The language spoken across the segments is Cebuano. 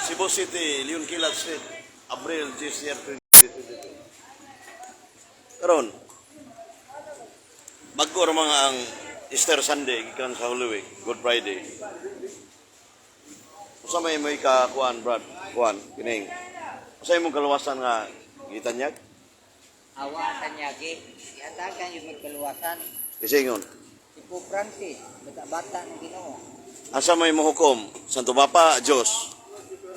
Cebu City, Leon Kilat Street, Abril this year 2022. Karon, bago ra mga ang Easter Sunday gikan sa Holy Week, Good Friday. Usa may may ka kuan, Brad, kuan kining. Usa imong kaluwasan nga gitanyag? Awa tanyagi, ihatagan yung magkaluwasan. Isingon. Si Pope Francis, bata-bata ng Ginoo. Asa may mohukom? Santo Papa, Diyos.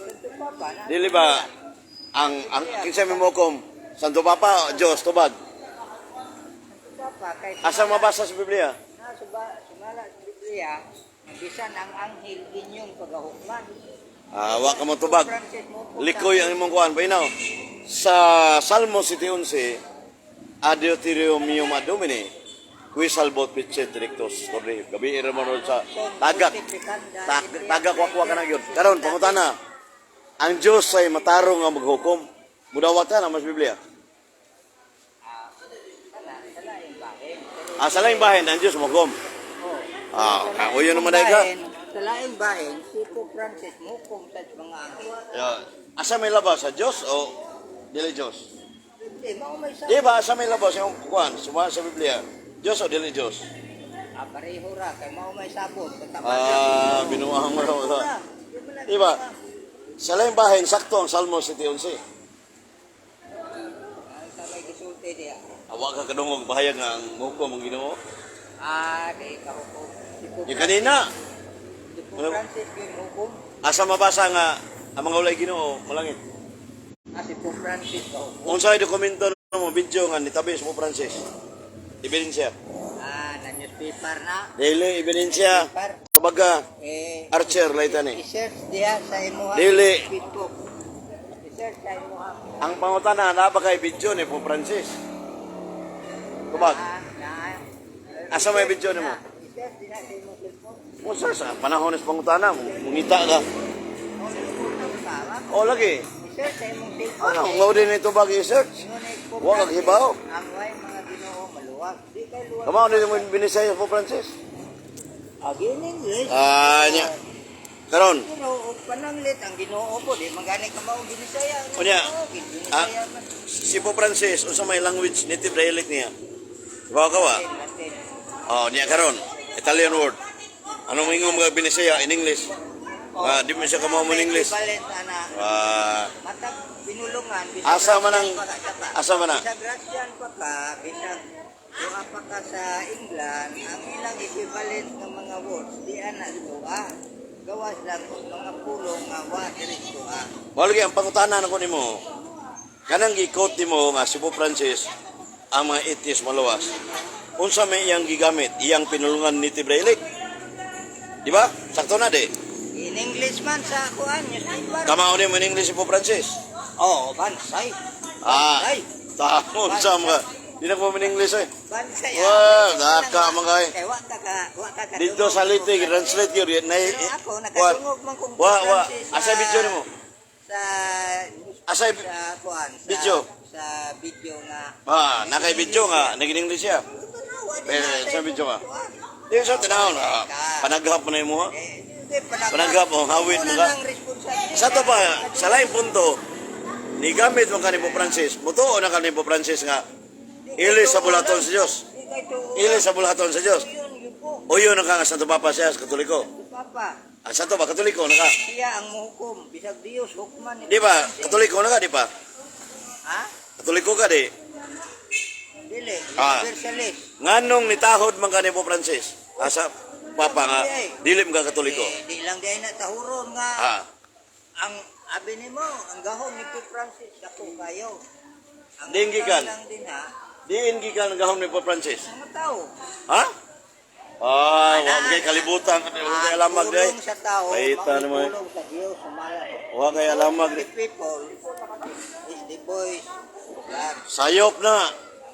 Santo Papa, na Dili ba ang kinsa may mohukom? Santo Papa, Diyos, tubag. Santo Papa kay Asa mabasa sa Biblia? Na suba, sumala sa Biblia, nga bisan ang anghel inyong pagahukman. Ah, wa ka mo tubag. Pope Francis mo po Likoy ang imong kuan painaw. Sa Salmo 7:11, "Adiutorium meum ad Domine, qui salvot fecit rectos." Corre, gabi ra mo ron sa tagak. Tagak wakwa ka na gyud. Karon pangutana. Ang Dios ay matarong nga maghukom. Mudawat ka na mas Biblia. Ah, sala yung bahin. Pero, Ah, sa laing bahin ang Dios mohukom. oh, Ah, sa laing uyo naman dahil ka. Sa laing bahin, si Pope Francis mukom sa mga anghel. Yeah. Asa may labas sa Dios o dili Dios? Hindi, mao may sa Di ba asa may labas yung kuan suma sa Biblia? Dios o dili Dios? Ah, pareho ra kay mao may sabot. Bata-bata. Ah, binuang mo raw. Di ba? Sa laing bahin sakto ang Salmo 7:11. Sa may gisulti diya. Awa ka kadungog bahayag nga ang muhukom ang Ginoo. Ah, di ka hukom. Si Pope Yung kanina, Si Pope Ano? Francis yung hukom. Asa mabasa nga ang mga ulay Ginoo malangit. Ah, si Pope Francis ka hukom. Unsay dokumento mo video nga nitabi sa Pope Francis? Ebidensya. Ah, na newspaper na. Dili ebidensya. Paper. Kabaga Eh, Archer laita ni. I-search diya sa imuha. Dili. Facebook. I-search sa imuha. Ang pangutana na ba kay video ni Pope Francis? Tubag. Ah, na. Asa may video nimo? I-search diya sa imong cellphone. Unsa sa panahon is pangutana, mungita ka. O, nagutang ka, ba? O lagi. I-search sa imong cellphone. Ano, ngao din ito bag i-search? Ingon ni Pope Wa kag Francis, hibaw. ang way mga Ginoo maluwag. Di kay luwag. Kamo ni mo binisaya sa Pope Francis? Agi in English. Ah, nya. Karon, Pero og pananglit ang Ginoo po di magani ka mao ginisaya. Unya, Ginisaya man. Si Pope Francis unsa may language, native dialect niya? Diba ka ba? Latin. Oh, niya karon, Italian word. Ano mo ingon mga binisaya in English? Ah, di mo siya kamo mo in English. Equivalent ana. Ah, Matag pinulungan bisag Asa man Russian pa ka, asa man na? Bisag Russian pa ka, bisag duha pa ka sa England, ang ilang equivalent ng mga words di ana tuwa. Gawas lang og mga pulong nga wa diri tuwa. Mao lagi ang pangutana nako nimo. Kanang gi-quote nimo nga si Pope Francis ang mga atheist maluwas. Unsa may iyang gigamit? Iyang pinulungan native dialect. Di ba? Sakto na di. In English man sa kuan newspaper. Kamao ni mo in English si Pope Francis. Oh, bansay. Ah, Bansay. tamo sa mga di na ko in English eh. Bansay. Wah, naka mga eh. Kay wa ka Dito sa Leyte, translate gyud na Pero ako nakadungog man kung Wa wa Francis asa video nimo? Sa Asa sa kuan sa video? Sa video nga. Ah, nakay video nga naging English siya. Tanawa, Eh, di sa na video ka. kuan. Di sa tanaw na panaghap mo na imo ha. Eh, di, panaghap. Panaghap mo, hawit mo Una ka. ng responsibilidad. Sa to pa, sa laing punto, ni gamit mo ka ni Pope Francis, mutuo na ka ni Pope Francis nga, ili sa bulaton sa Dios. Di kay tuo. Ili sa bulaton sa Dios. Yun, yun po. Uyo na ka nga Santo Papa siya, sa Katoliko. Si Papa, Ang Santo ba, Katoliko na ka. siya ang muhukom. Bisag Dios, hukman ni Di ba, Francis. Katoliko na ka, di ba? Ha? Katoliko ka, di. Dili, Ah. universalist. Nganong nitahod man ka ni Pope Francis? Asa, Papa nga, dili mo ka Katoliko. Eh, di lang di na tahuron nga. Ah, Ang abi nimo, ang gahom ni Pope Francis dako kayo. Ang Dinggi kan. utang lang din ha, Diin gikan ang gahom ni Pope Francis. ang mga tao. Ha? Ah, wa kay kalibutan, wa kay alamag Ang day. pulong sa tao, Paita mao'y naman. pulong sa Dios sumala. Wa kay alamag The people is the voice of God. Sayop na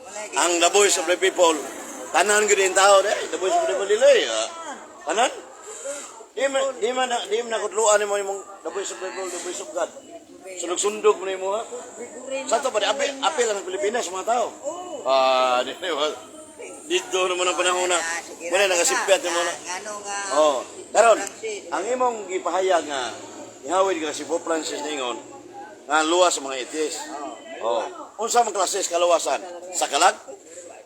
Wala ang the voice of the people. Tanan gyud yung tao day, the voice of the people dili. Ah. Tanan? Di man nakutluan nimo imong the voice of the people, the voice of God. Sunog-sundog mo na imo ha. Sa to pa di apil, apil ang Pilipinas mga tao. Oo. Ah, di ba? Dito naman ang panahon na. Ah, sige Wala ra nakasipyat ka. nimo na. Ngano nga Oh, si Pope karon Francis, ang imong gipahayag nga Ihawid ka si Pope Francis ningon nga luwas sa mga atheist. Oh. Unsa man klases kaluwasan? Sa kalag?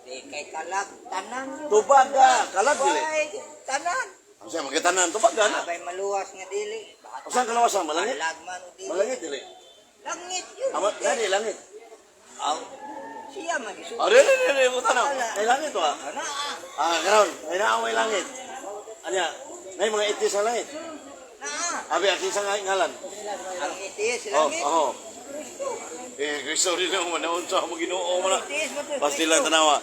Di kay kalag tanan. Tubaga, kalag dili. Way, tanan. Unsa man gitanan tubaga na. Abay maluwas nga dili. Unsa ang kaluwasan malangit? Kalag man o dili. Malangit dili. Langit yun. Ama nani langit. Aw. Siya man gisulti. Ah, dili dili dili mo tanaw. Ay langit wa. Ana. Ah, karon, ay naa may langit. Anya, nay mga atheist sa langit. Naa. Abi akin sa ngalan. Ang itis Oh, langit. oh. Kristo. Eh, Kristo din naman naunsa mo Ginoo mo na. Itis mo to. Basta lang tanawa.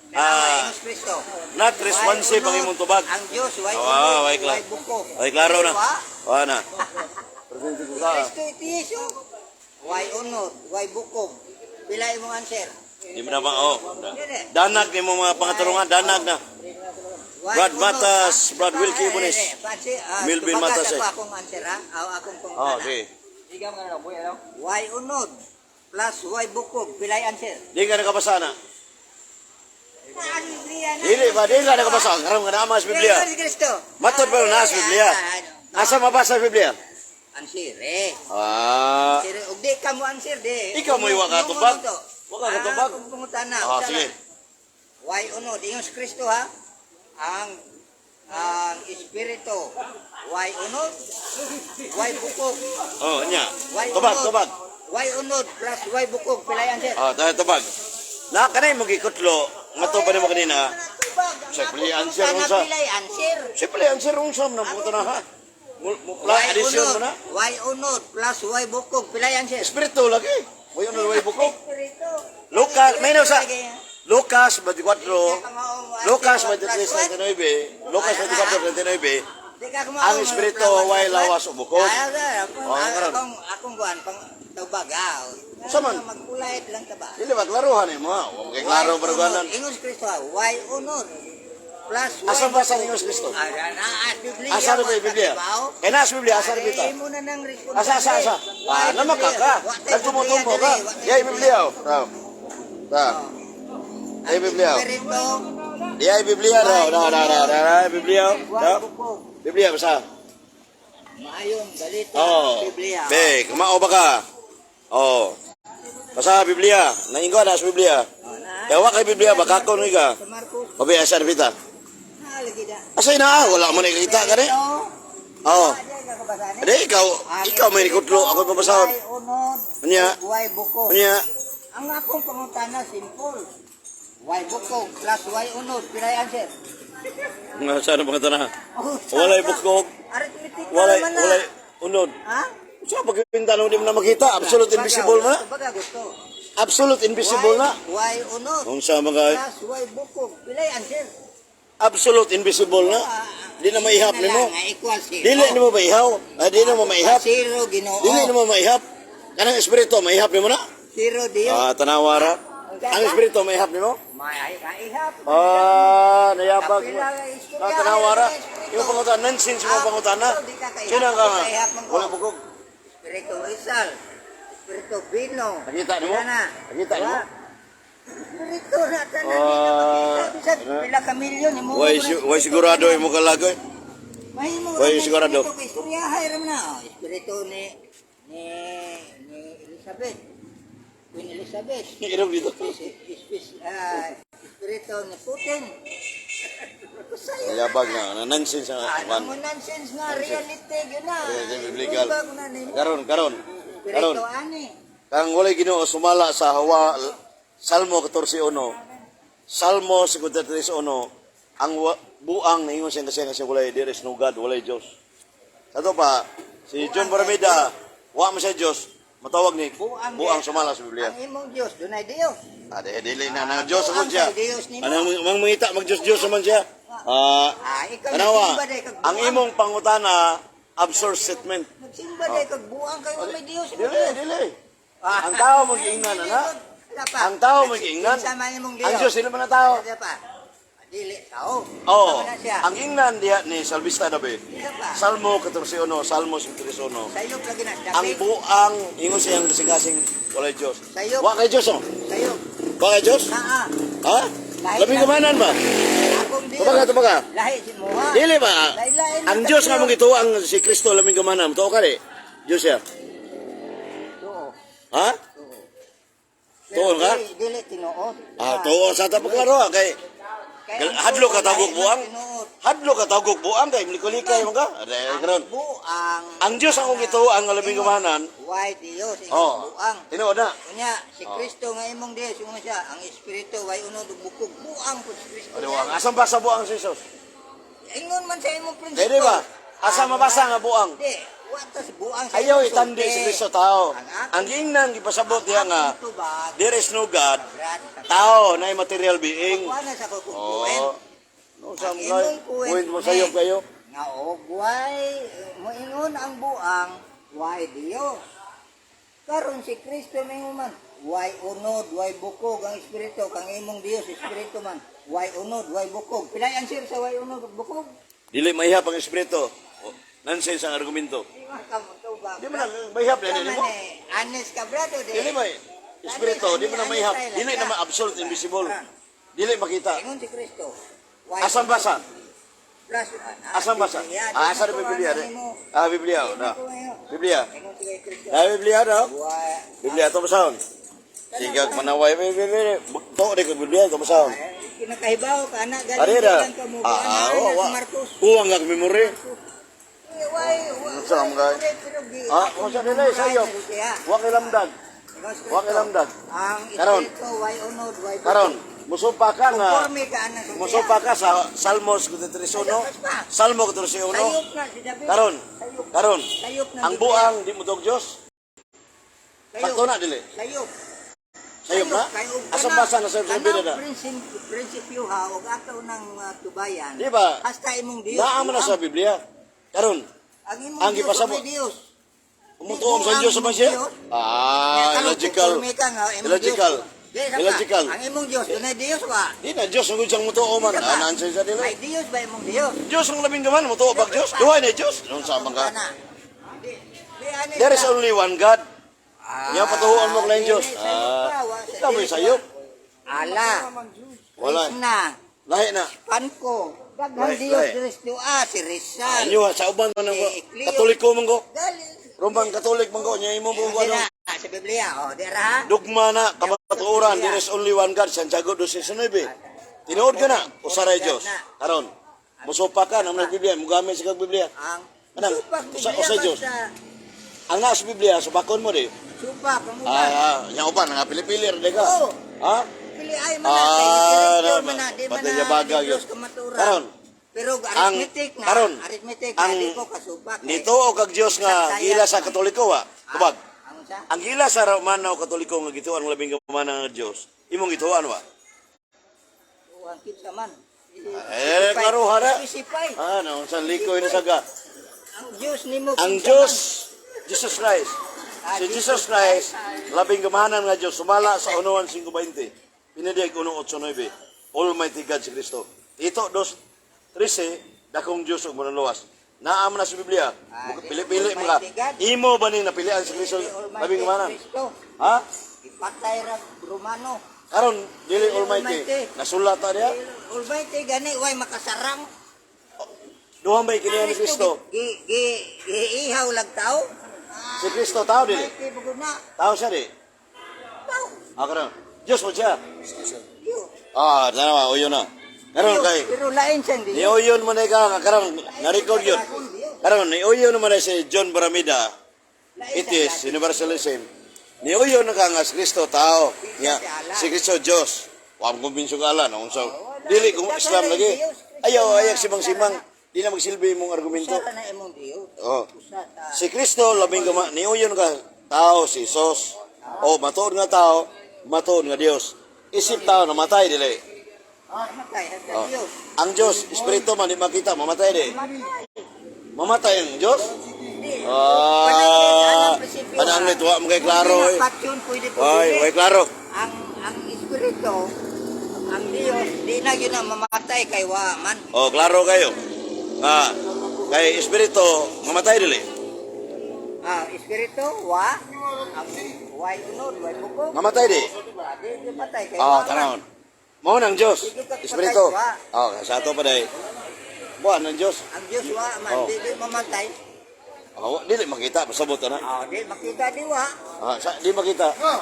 Ah, Ah, Kristo. not responsive ang imong tubag. Ang Diyos, way Oh, unod, way way buko. Ay, klaro na. Wa? Wa na. Presidente ko ka. Kristo itis yun. Way unod, way bukog. Pila imong answer? Di mo na ba? Oh. Danag ni mo mga pangatarungan, danag na. Way Brad unod, Matas, ah. Brad Wilkie Ah, Ibones. eh, eh, Pansi, ah, Melvin tubaga Matas, sa eh. ko akong answer ha. Aw, akong Oh, pangutana. sige. Way unod plus way bukog. Pila answer? Di ka nakabasa na. Ang Biblia na. Dili ba? Di ka nakabasa. Karon nga naa sa Biblia. Dili, Kristo. Matod ba na sa Biblia? Asa mabasa sa Biblia? Answer eh. Ah, Answer, ug di ka mo answer di. Ikaw mo'y wa ka tubag. Wa ka katubag. Akong pangutana. Ah, Unsa sige. na? Way unod ingon si Kristo ha. Ang espiritu way unod, way bukog, Oh, nya. way Tubag, unod. tubag. Way unod plus way bukog pilay answer. Ah, tayo tubag. Na kanay mo gikutlo, nga to pa nimo kanina. Tubag. Ang Sa akong pili answer, pangutana, unsa? Pilay answer. Siyempre, ang sir unsa man ang puto na ha. Mupla Way addition unod, mo na. way unod plus way bukog pilay answer. Espiritu lagi. Way unod way bukog. Espiritu. Lucas, may sa Lagi. Lucas 24, Lucas 23:39, Lucas 24:39. Di ka kumao, Ang espiritu way lawas o bukog. Oh, Oh, karon. Akong kuan pang tubag ah. Unsa man? Magkulayt lang ta ba? Dili ba klarohan mo ha? Wa kay klaro Way baruganan. unod. Ingon si Kristo ah, way unod plus way Asa ba sa bukog. ingon si Kristo? Ah, naa Biblia. Asa na ba wa yung Biblia? ka kibaw? Kay na sa Biblia, asa na bita? Ay, imo na nang responsable. Asa asa asa. Way Ah, naman ka Biblia. ka. Wa tay Nagtumutumbo Biblia ka. diri, wa tay Yay Biblia. Oh. Raw. Ta. Ang Ay Biblia. Oh. Espiritu, Yay Biblia raw. Raw raw raw raw. Biblia. Oh. way Raw. bukog. Biblia basta. Maayong galito Oh. Biblia. Be, kumao ba ka? Oh. Basta Biblia. Naingon na sa Biblia. Oh, na. Kaya wa kay Biblia baka kon ka. Sa Marcos, Pabi asa na bita. naa lagi da. Asa na? Wala mo nakikita ka ni. Oh. Di ikaw, ikaw may nikutlo, ako papasahon. Way unod, Unya. way bukog. Unya, Ang akong pangutana simple. Way bukog plus way unod, pilay answer. Nga sana mga tana. Oh, Walay bukog, Arithmetic na walay naman na. walay unod. Ha? Sa pagpinta di mo na makita, absolute invisible na. Baga gusto. Absolute invisible na. Way unod Unsa mga plus way bukog, pilay answer. Absolute invisible na. Di na maihap Na nimo. lang, nga equal zero. Dili nimo maihaw. Ah, di na mo maihap. Zero Ginoo. Dili nimo maihap. Kanang espiritu maihap nimo na. Zero Dios. Ah, tanawa ra. Ang espiritu maihap nimo. May kaihap. Ah, nayabag mo. Kapila nga istorya, Ah, tanawa ra. espiritu. Yung pangutana, nonsense yung Ah, pangutana. ikaw, di ka kaihap. Sino ka nga? Kaihap man ko. Wala bukog. Espiritu Rizal. Espiritu Bino. Nakita nimo? Wala na. Nakita nimo? Wala. Espiritu na tanan Ah, di na makita. Bisag ano? pila ka milyon imo. Way sigurado imo kalagoy. Mahimo Way ra na sigurado. espiritu kay istoryahay ra man na. Oh, espiritu ni Elizabeth. Queen Elizabeth. Inom dito. Espiritu ni Putin. Kusayo. Nayabag na, na nonsense ang Ano kwan. mo nonsense nga reality yun na. Reality biblical. Tubag na nimo. Karon, karon. Karon. Espiritu ani. Kang walay Ginoo sumala sa hawa Salmo 14:1. Salmo 53:1 ang buang naingon siyang kasi kasi walay, there is no God, walay Dios. Sa to pa si John Baramida, wa man siya Dios, matawag ni Buang, buang sumala sa Biblia. Ang imong Dios dunay Dios. Ah, di, dili na na Dios Buang ako siya. kay Dios nimo. Ano mang mangita mag Dios Dios naman siya. Ah, Ah, ikaw tanawa, nagsimba day kag ang buang. imong pangutana absurd statement. Nagsimba day kag buang kayo may Dios. Dili, dili. Ang tao mag-ingnan ana. Wala pa. Ang tao mag-ingnan. Kinsa man imong Dios? Ang Dios sila man ang tao. Wala pa. Dili tao. Oo. Tao na siya. Ang ingnan diha ni Salvista David. Isa pa. Salmo 14:1, Salmo 53:1. Sayop lagi na. Ang David. buang ingon siyang kasing-kasing walay Dios. Sayop. Wa kay Dios oh. Sayop. Wa kay Dios? Naa. Ha? Lahi Labing lang. kamanan ba? Akong Dios. Tubaga, tubaga. Lahi si Moha. Dili ba? Lain-lain Ang na Dios nga tayo. mong gituo ang si Kristo labing kamanan. Tuo ka di. Diyos siya. Tuo. Ha? Tuo. Tuo ka? Dili tinuod. Ah, tuo sa ta paklaro ah, kay Kay ang hadlo tuo, ka tawgog lahi buang. man tinuod. Hadlo ka tawgog buang kay mlikolikay man ka. Aday Ang karon. buang. Ang Diyos akong gituo ang labing gamahanan. Why Dios ingon Oh. buang. Tinuod na. Unya si Kristo nga imong Dios ingon siya ang espiritu way unod ug bukog, buang pud si Kristo. Ano ang asam ba sa buang si Jesus? Ingon man sa imong prinsipyo. Dili ba? Asa mabasa nga buang? Di, wa ta sa buang sa Ayaw imong itandi sulti. si Kristo tao. Ang akong Ang giingnan gipasabot diha nga akong tubag, there is no God. Brad, Tao na material being. Kuha na sa kong kuwent. Oh. No sa Ang mga imong kuwent kuwent mo sayop kayo. nga og way moingon ang buang, way Dios. Karon si Kristo mingon man, way unod, way bukog ang espiritu kang imong Dios espiritu man. Way unod, way bukog. Pilay ang sir sa way unod ug bukog? Dili mahihap ang espiritu. Oh, nonsense ang argumento. Di man ka motubag. Di man na mahihap Di dili mo. man eh, honest ka, brado di. Dili may espiritu, di man na mahihap. Dili na ma-absolute invisible. Dili makita. Ingon si Kristo. Way Asan basa? Plus, Asan basa? Biblia, di Ah, asa mo na Biblia kuha di? nimo. Ah, Biblia Di mo na. kuha yun. Biblia. Ingon si kay Kristo. Ah, Biblia na. Way Biblia to basahon. Sige, manaway Biblia. To di ko Biblia to basahon. Ay, kinakahibaw ka na galing Ari ra. lang ka mo Ah, ah, wa, wa. si Marcos. Kuwang ang memory. Eh, Why, why, Ano sa mga- pero Ah, kung sa nila sayop. Wa kay lamdag. Ingon si Wa kay Kristo, lamdag. ang Karon. espiritu way unod, way bukog. Karon, musupa ka nga Conforme ka ana sa musupa ka sa Salmos 31, Salmo 31. Sayop na si David. Karon, Sayop. karon. Sayop na Ang Biblia. buang di mo tog Dios. Sayop. Sakto na dili. Sayop. Sayop na. Kay og Asa basa na sayop sa Biblia na? Prinsipyo ha og ato ng tubayan. Di ba? Hasta imong Dios. Naa man na sa Biblia. Karon, Ang imong ang Dios, gipasabot- may Dios. umutuom sa Dios man siya? Ah, Kaya karon, illogical. conforme ka nga, imong Illogical. Dios. Di, saka, Illogical. ang imong Dios, dunay Dios ba? Di na Dios ang siyang mutuo man. Di ba? Ah, nonsense sa dili. May Dios ba imong Dios? Dios ang labing gaman, mutuo bag Dios. Duha na Dios. Nung sa mga Kana. Di, di, ani There is ka. only one God. Ah, Nya patuhuan mo kay Dios. dili, sayop Ah, ka, wa- ikaw may dili, sayop. Ala. Wala. Krishna. Lahi na. Panko. Daghang Lahi, Dios lahi. diri sa dua, si Rizal. Anyo sa uban man ang Eh, Cleo. Katoliko man ko. Gali. Roman Catholic man ko nya imo Ingon mo ano. sila, sa Biblia, oh, di ra ha? Dugma na kamatuoran, there is only one God, Santiago 2:19. Tinuod ka na, usaray Dios. Karon, musupa ka nang Biblia, mugamit sa kag Biblia. Ang Anang, supak Biblia usay Dios. basta Ang nasa Biblia, supakon mo di. Supak ang uban. Ah, ah, nya uban nga pili-pili ra di ka. Oo. Ha? Pili ay man na, Ah, kay literature na- man na, di man patay na niya baga libros yun. kamaturan. Karon, Pero arithmetic na, karon, arithmetic na, ang di ko kasupak. Kay- Nito o kag Dios nga Saksaya gila sa man. Katoliko wa. Tubag. Ah, ang unsa? Ang gila sa Romano Katoliko nga gituan ang labing gamana nga Dios. Imong gituan wa. Ang kinsa man. Eh, klaro ha na. Specify. Ah, no, sa likoy na saga. Ang Diyos nimo Ang kinsa Diyos, man. Jesus Christ. Ah, Si Jesus Christ, labing gamahanan nga Diyos, sumala sa 1:520. Pinadiyag 1:8-9. Almighty God si Kristo. Ito, 2:13, dakong Diyos ug manuluwas. Naam na sa Biblia. Ah, di- Pili-pili mo ka. Almighty God. Imo ba ning napilian si Kristo Dili Almighty labing gamahanan? Kristo. Ha? Ipatay ra Romano. Karon dili Dili Almighty. Almighty. Nasulat ta diha. Almighty gani way makasarang. Duha may kiniya ni Kristo. Gi gi giihaw lang tao. Si Kristo tao dili. Almighty bugod na. Tao siya di. Tao. Ah, karon. Diyos mo siya. Diyo. Ah, tanawa, uyo na. Karon kay Pero lain siyang Diyo. niuyon mo na ka nga karon na-record yun. Karon niuyon mo na si John Baramida, Lain it is siyang universalism. Niuyon na ka nga si Kristo tao. Nga si Kristo Diyos. Wa mo kumbinso ka ala no unsa. Dili kung Islam lagi. Ayaw ayag simang-simang di na magsilbi imong argumento. Usa ra na imong Diyo. Oh. Usa ta. Si Kristo labing gama niuyon ka tao si Jesus. O matuod nga tao, matuod nga Dios. Isip tao namatay dili. Matay hasta Oh. Dios. Ang Diyos, espiritu man di makita, mamatay di. Mamatay ang Diyos? Di. Ah, pananglit, wa mo kay klaro, eh. Patyon pwede po. Ay, dili. way klaro. Ang espiritu, ang Dios di na gyud na mamatay kay wa man. Oh, klaro kayo. Nga, kay espiritu, mamatay dili. Ah, espiritu wa ang way unod, way bukog. Mamatay di. Ah, di di matay kay Ah, wa man. tanawon. Mao nang Diyos, espiritu. Oh, sa ato pa day. Buwan ng Diyos. Ang Dios wa man Oh. di di mamatay. Ah, dili makita, pasabot ana. Oh, di makita diwa. Ah, sa, di makita. Oh,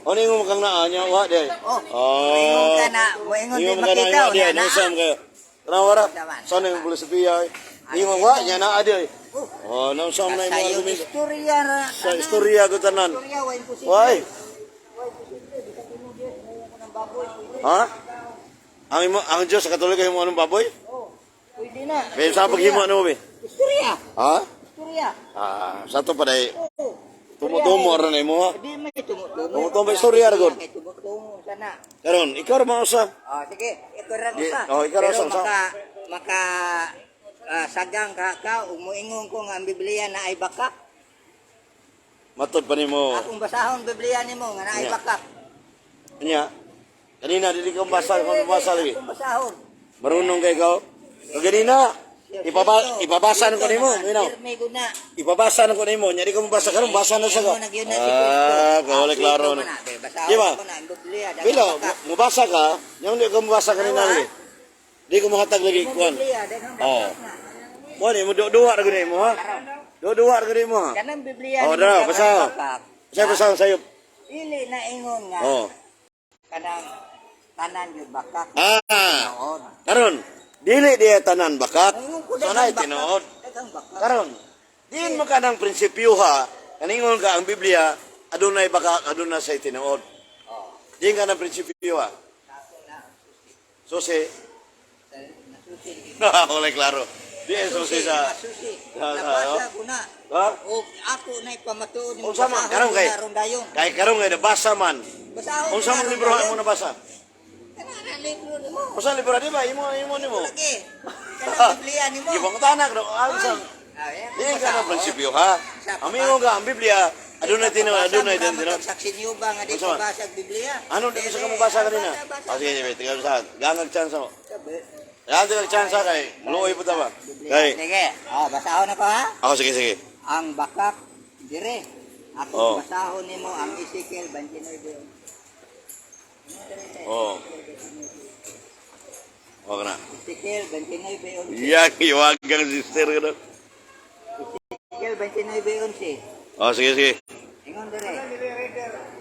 O ningon kang naa nya wa di. Oh, Oh. moingon ka na, moingon di Ningon ka na makita wa di. na naa. Nusam kayo. Tanawa ra. Taman. Sa nang filosofiya. Ningon wa nya naa di. Oh. Oh, nausam na Sa imong iyong argumento. istorya ra. Sa istorya ko tanan. Istorya wa imposible. Why? Wa imposible bisan imo Dios mo ko ng baboy. Pwede. Ha? Ang imo ang Dios sa Katoliko himo anong baboy? Oh, pwede na. May sa paghimo ano be? Istorya. Ha? Istorya. Ah, sa to pa day. Oh. Tumo-tumo ra na imo ha. Di may tumutumo. Tumutumo, istorya ra gud. Kay tumutumo sana. Karon, ikaw ra mausa. Oh, sige, ikaw ra Di- usa. oh, ikaw ra Pero usa, usa. maka maka sagang ka ka umuingon ko nga ang Biblia na ay bakak. Matod pa nimo. Akong basahon Biblia nimo nga naay Yeah. bakak. Nya. Kanina dili ko basa, ko basa lagi. Akong basahon. Marunong kay ikaw. Kanina ipabasa ko nimo, minaw. Pirmi gud na. Ipabasa na ko nimo, nya di ko mabasa karon, basa na sa ko. Ingon na gyud na si Kristo. Ah, wala klaro Kristo na. man na. Be, basahon Di ba? ko na ang Biblia. Daghang Bilo, bakak. mubasa ka, nya di ko mabasa kanina Awa. lagi. Di ko mahatag lagi Imong kuan. Biblia, daghang Oh. bakak na. Kuan mo duwa ra gud nimo ha. Duwa ra gud nimo ha. Kanang Biblia Oh, nimo dara, daghang basa. bakak. Sa basa sayo. Dili na ingon nga Oh. kanang tanan gyud bakak. Ah, Tinuod. karon dili diya tanan bakak. Ingon ko Sanay daghang bakak. tinuod. Daghang bakak. Karon, diin mo ka ng prinsipyo ha, kaningon ka ang Biblia, adunay baka aduna sa tinuod. Oh. Diin ka ng prinsipyo ha. Ako na Susi. nasusi. Wala klaro. Diin susi sa Nasusi. Sa Nabasa ko na. Ha? O ako na ipamatuod nimo. Unsa man basahon karon ko kay na aron dayon. kay karon ngay nabasa man. Basahon Unsa ko na man aron libro dayon. mo nabasa? Kana na libro nimo. Unsa libro di ba imo imo nimo? Lagi. Kana Biblia nimo. Gipangutanak ro unsa Ah, eh, diin ka ng basahon. prinsipyo ha. Amingon ka ang Biblia, adunay tinuod, adunay din tinuod. Saksi niyo ba nga di Unsa man? ko basa ang Biblia? Ano di mo sa kamubasa kanina? Basa, basa. Ah, sige, sige, tingnan sa gangag chance mo. Sabi, Gangag chance kay luoy po ta ba? Biblia. Kay Sige. Oh, basahon ako ha. ako sige sige. Ang bakak dire. Ako Oh. basahon nimo ang Ezekiel 29. Oh. Okay na. Ezekiel 29. Yak, iwagang sister ka na. Ezekiel 29:11. Oh, sige, sige. Ingon dire.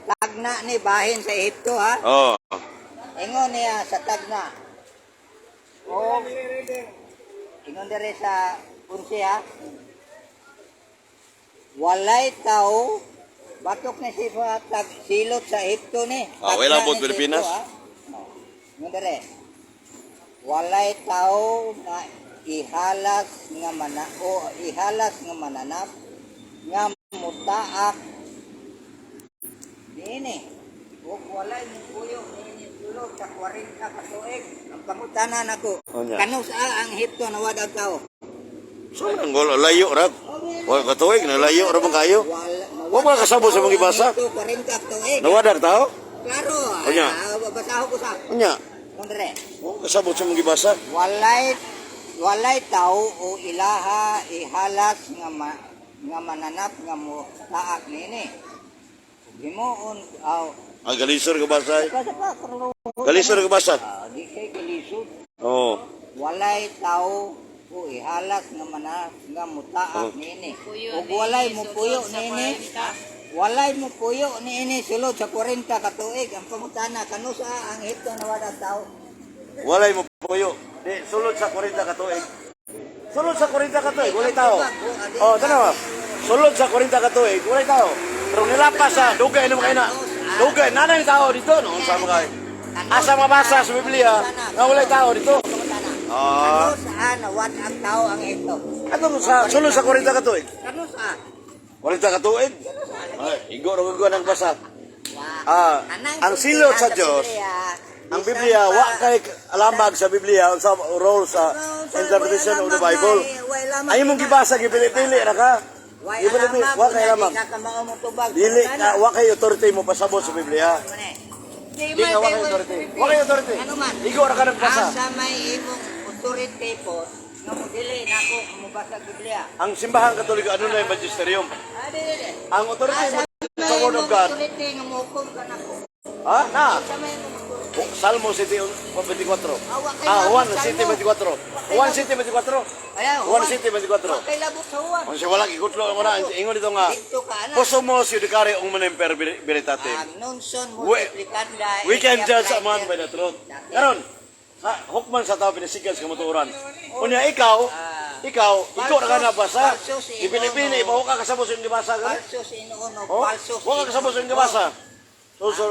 Tagna ni bahin sa Ehipto ha. Oh. Ingon niya sa tagna. O ingon dire sa 11 ha. Walay tao batok ni sifa tag silot sa Ehipto ni. Ah, Tagna wala po ni sa Pilipinas. Ehipto, ha. Oh. Ingon dire. Walay tao na ihalas nga mana o ihalas nga mananap nga mutaak niini ug walay mupuyo niini sulod sa 40 ka tuig. Ang pangutana nako, Unya. kanus ang Ehipto nawad ang tao? So, nang gol, layo ra. Wala katuig, nalayo ra bang kayo? Wa ba kasabot sa mga gibasa? Ehipto 40 ka tuig. Nawadag tao? Klaro. Unya. Basaho ko sa Unya. Kondre. Wa kasabot sa mga gibasa. Walay walay tao o ilaha ihalas nga nga mananap nga mo taak niini. Ug himuon aw Ah, galisor ka basa. eh. sa pa karo. Galisor ka basa. Ah, di kay galisod. Oh. Walay tao o ihalas nga mananap nga mutaak Oh. niini. Puyo Ug walay niini, mupuyo sulod sa niini. 40. Walay mupuyo niini sulod sa 40 ka tuig. Ang pangutana kanusa ang Ehipto nawad ang tao? Walay mo puyo. Di, sulod sa 40 ka tuig. Sulod sa 40 ka tuig, walay tao. Oh, tanawa. Sulod sa 40 ka tuig, walay tao. Pero nilapas sa dugay naman kayo na. Dugay, nanay tao dito, no? Sa mga Asa mabasa sa Biblia nga walay tao dito. Pangutana. Ah. Kano saan nawad ang tao ang Ehipto? Ano sa sulod sa 40 ka tuig? Kano saan? 40 ka tuig? Ay, igo ra gud ang basa. Wa. Ah, Tanang ang silot sa Dios, Biblia, ang bisan Biblia pa- wa kay alamag sa Biblia sa role sa interpretation of the Bible. Ay mong gibasa gipili-pili ra ka. Way Gipili-pili alamag, wa kay alamag. Di ka kamao mo tubag. Dili ka wa kay authority mo pasabot sa Biblia. Di Di ka wa kay authority. Wa kay authority. Ano man? Igo ra ka nagbasa. Asa may imong authority po nga mo dili na ako mobasa Biblia. Ang simbahan Katoliko ano na yung magisterium? Ah, dili, dili. Ang authority Asa mo may sa Word of imong God. authority nga mohukom ka nako. Ha? Na. Asa may imong authority? Salmo 7:24. Ah, wa kay Ah, lamang Juan Salmo. 7:24. Juan 7:24. Ayaw, Juan 7:24. Wa kay labot sa Juan. Unsa wala gikutlo mo na ingon dito nga. Dito ka ana. Possumus judicare hominem per veritatem. Ang non sunt multiplicanda. We can judge a man by the truth. Karon, sa hukman sa tao pinasigan sa kamatuoran. Unya ikaw, ikaw, ikaw ra ka nabasa. Falso si Ipilipili, Inono. ba ka kasabot sa imong gibasa ka? Falso si inuuno, Oh? falso si Wa ka kasabot sa imong gibasa. So, so,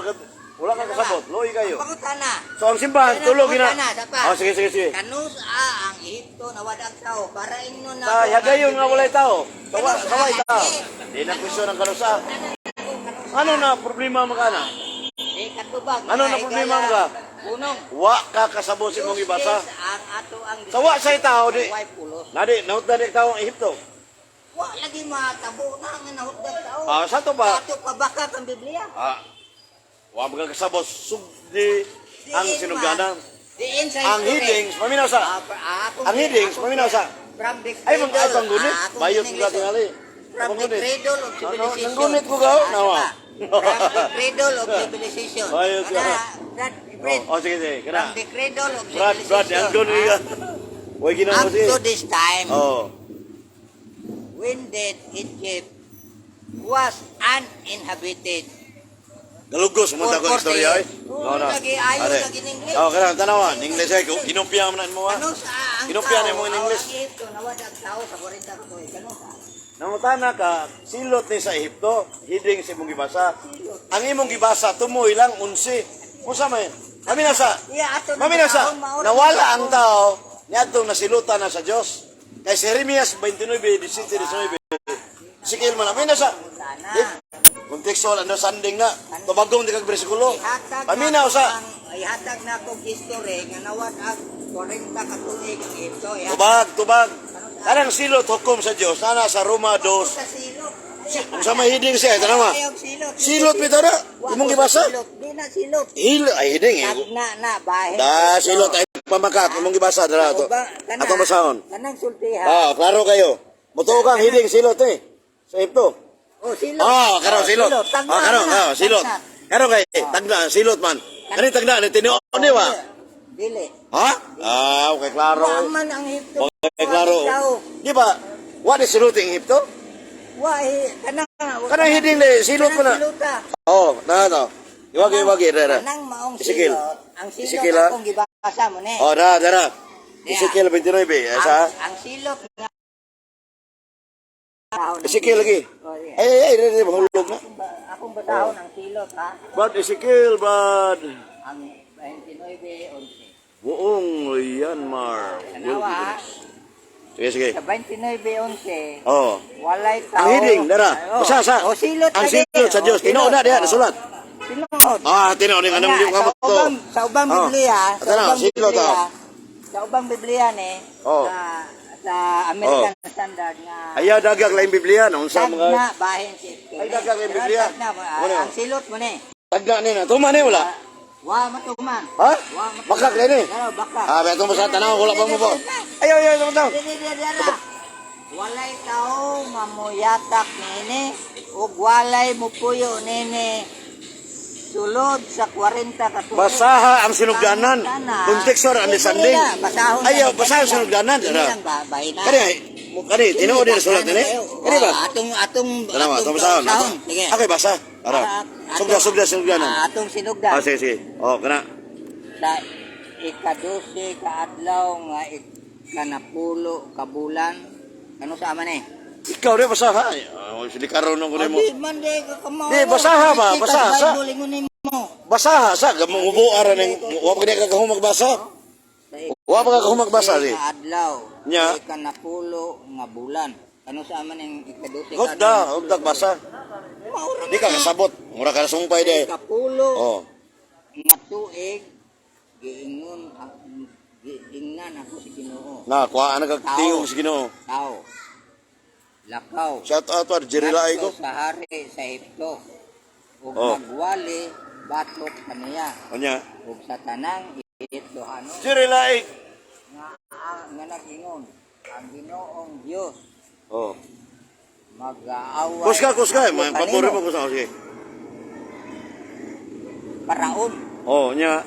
wala ka kasabot, luoy kayo. Pangutana. So ang simbahan, tulog gina. Sapa. Oh, sige, sige, sige. Kanus a ang Ehipto nawad ang tao para ingnon na. Ta hagayon nga walay tao. Tawa, saway tao. Di na kwestiyon ang kanusa. Ano na problema mo ka na? Di katubag. Ano na problema mo ka? Punong. Wa ka kasabot sa imong gibasa. Use case ang ato ang Sa wa say tao di. Way pulos. Nadi, naut na di tao ang Ehipto. Wa lagi matabo na nga nahutdan tao. Ah, sa to ba? Ato pabaka ang Biblia. Ah, wa mga kasabot sugdi ang Diin sinugdanan. man. Diin sa Ang history. headings, paminaw sa. Ah, akong- Ang headings, akong- paminaw sa. From the Ay, mga cradle, ay panggunit. akong Bayot in ko English, tingali. From the Panggunit. cradle of Ano, civilization. nanggunit ko gaw? Ah, Nawa. siya ba? From the cradle of civilization. Bayot ka. Kana, Brad, Brad. Oh, oh, sige, sige. Kana. From the cradle of Brad, civilization. Brad, nanggunit ka. Way ginawa Up sige. to this time, Oh. when did Egypt was uninhabited? Galugos mo ta ko For 40 istorya ay. years. Oo, lagi, ayaw Are. lagi in English. Oh, kana tanawan, English ay ginopya man mo ah. Ano sa ang Ginopya tao? nimo in English. Ang Egypto, nawad ang tao sa 40 ka tuig. Ano sa? Nangutana ka, silot ni sa Ehipto, hiding sa imong gibasa. Ang imong gibasa tumoy lang 11. Unsa man? Mami na sa. Yeah, ato na Mami na sa. taon, maura Nawala na ang tao niadtong nasilutan na sa Dios. Kay si Jeremias 29, 17, 19. Sikil man mami na sa. Sana. Eh, contextual understanding na. Tubagong di kag bersikulo. Ihatag Paminaw na sa. Ihatag na akong history nga nawad ang 40 ka tuig ang Ehipto. Ihatag Tubag, tubag. Kanang silot hukom sa Dios nana sa Roma 2. sa silot. Unsa may hiding siya tanawa. Ayaw silot. Silot bitaw na. Wa Imong ko gibasa. Silot. Di na silot. Hil ay hiding eh. Tagna na bahin. Da silot ay pamakak imong gibasa dara ato. Kana- Atong basahon. Kanang sultiha. Ah, klaro kayo. Mutuo kang hiding silot eh. Sa Ehipto. Oh, silot. Ah, karon silot. Tagna Ah, karon, na, ah, silot. tagna. Karon kay tagna silot man. Kani tagna ni tinuod ni wa. Dili. Ha? Ah, okay klaro. Wa man ang Ehipto. Okay klaro. Tao. Di ba? What is silot in Ehipto? Wa eh, kanang Kanang hiding ni silot mo na. Kanang silota. Oh, na to. Iwagi iwagi dara. Kanang maong Ezekiel. silot. Ang silot Ezekiel, ah. akong gibasa mo ni. Oh, dara dara. Yeah. Ezekiel 29 eh, sa Ang silot nga tao ng Ezekiel lagi. Oh, yeah. Ay ay ay, ay, mahulog na. Akong basahon ang silot ha. Brad Ezekiel, Brad. Ang 29:11. Buong Myanmar will Tanawa be ha. finished. Sige, sige. Sa 29:11, Oh. walay tao. Ang hiding, dara. Oh. Basta sa. Oh, silot Ang lagi. silot sa Oh, Dios. Tinuod na diha Oh. nasulat. Tinuod. Ah, tinuod ni anong Kanya, di ka mo sa to. ubang Oh. Biblia, sa Tanaw, ubang silot, Biblia, oh. sa ubang Biblia ni Oh. sa American Standard nga Ayaw dagag laing Biblia no unsa mga tagna bahin si Ay, dagag ang Biblia. Tagna, Ano? ang silot mo ni. Tagna ni na. Tuma ni wala. Wa matuman. Ha? Wa matuman. Bakak ni. Pero bakak. Ah, beto mo sa tanaw wala pa mo po. Ayaw ayaw tanaw. Dili, dili, dili. Walay tao nga moyatak niini ug walay mupuyo niini sulod sa 40 ka tuig. Basaha ang sinugdanan. Contextual understanding. Basahon. Ayaw, basaha ang sinugdanan. Dili Dara. lang ba, bahina. Kani kani tinuod ni nasulat ni. Kani ba? Atong atong Tanaw, atong basahon. basahon. Sige. Okay, basa. Ara. Sugda sugda sinugdanan. Atong sinugdan. Ah, sige, sige. Oh, kana. Sa ikadose ka adlaw nga ikanapulo ka bulan. Ano sa ama ni? Ikaw rin basaha. Oh, sili karon nung kunin mo. Di man di ka kamao. Di, basaha ba? Basaha sa. Bible ingon nimo. Basaha sa gamubo ara ning wa pa kini ka magbasa. Sa Wa pa ka magbasa di. ka adlaw. Nya. Sa ikanapulo nga bulan. Ano sa ama ning ikadose ka Hugda, hugda basa. Maura Di ka kasabot. Mura ka sumpay di. Ikapulo Oh. nga tuig giingon giingnan ako sa Ginoo. Na, kuha na kag tingog sa Ginoo. Tao. Lakaw. Shout out war Jerry Laay ko. Ngadto sa hari sa Ehipto. Ug Oh. magwali batok kaniya Unya. ug sa tanang Ehiptohanon Jerry Laay. nga nga nag-ingon ang Ginoong Dios Oh. mag-aaway Kusga, kusga. ako May kanimo. pabori mo kusga. Sige. Paraon Oh, nya.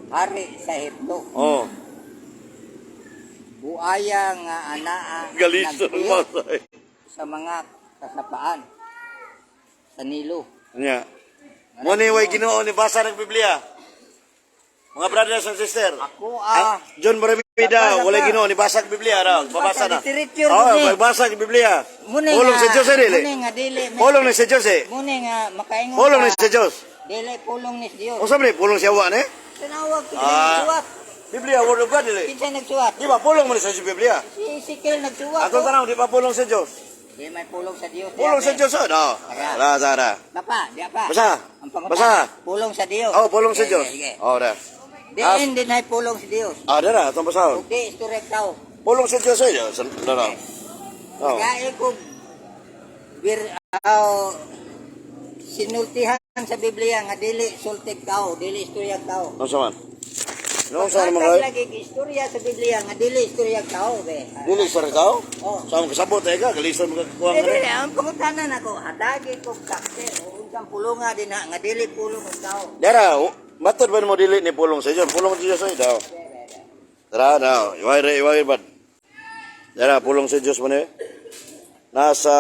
hari sa Ehipto Oh. Buaya nga anaa Galiso ng nagpuyok masay. sa mga kasapaan sa Nilo. Nya. Mo ni way Ginoo ni basa ng Biblia. Mga brothers and sister. Ako Ang ah, John Baramida, Basa walay ka. Ginoo ni basa ang Biblia raw. Babasa na. Literature Oh, ni. magbasa ang Biblia. Muna Pulong nga- sa Diyos eh, dili. Muna nga dili. Pulong ni sa Diyos eh. Muna nga makaingon Pulong ni ka, sa Diyos. Dili pulong ni Dios. Unsa man ni pulong siya wa ni? Tinawag ko Ah. nagsuwat. Biblia word of God dili. Kinsa nagsuwat? Di ba pulong mo ni sa Biblia? Si Ezekiel nagsuwat. Atong oh. tanaw di ba pulong sa Diyos? Di may pulong sa Dios. Pulong sa Diyos oh. No. Ra ra ra. Bapa, di pa. Basa. Ang pangutan, Basa. Pulong sa Dios. Oh, pulong sa Sige, Diyos. sige. Oh, ra. Diin din ay pulong sa Dios. Ah, dara, atong basahon. Ug di istorya tao. Pulong sa Diyos eh. Dara. Oh. Kaya ko bir aw sinultihan sa Biblia nga dili sultig tao, dili istorya tao. Unsa man? No, sa naman Paghatag kay? lagi kay istorya sa Biblia nga dili istorya tao be. Dili sa tao? Oh. Sa akong kasabot eh ka, galisan mo kakuha Eh, nga dili, rin. ang pangutanan ako, hatagi ko kakte o unsang pulunga din ha, nga dili pulong og tao. Dara, matod ba mo dili ni pulong sa Diyos? Pulong sa Diyos ay daw. Dara, daw. Iway re, iway bad. Dara, pulong sa Diyos man eh. Nasa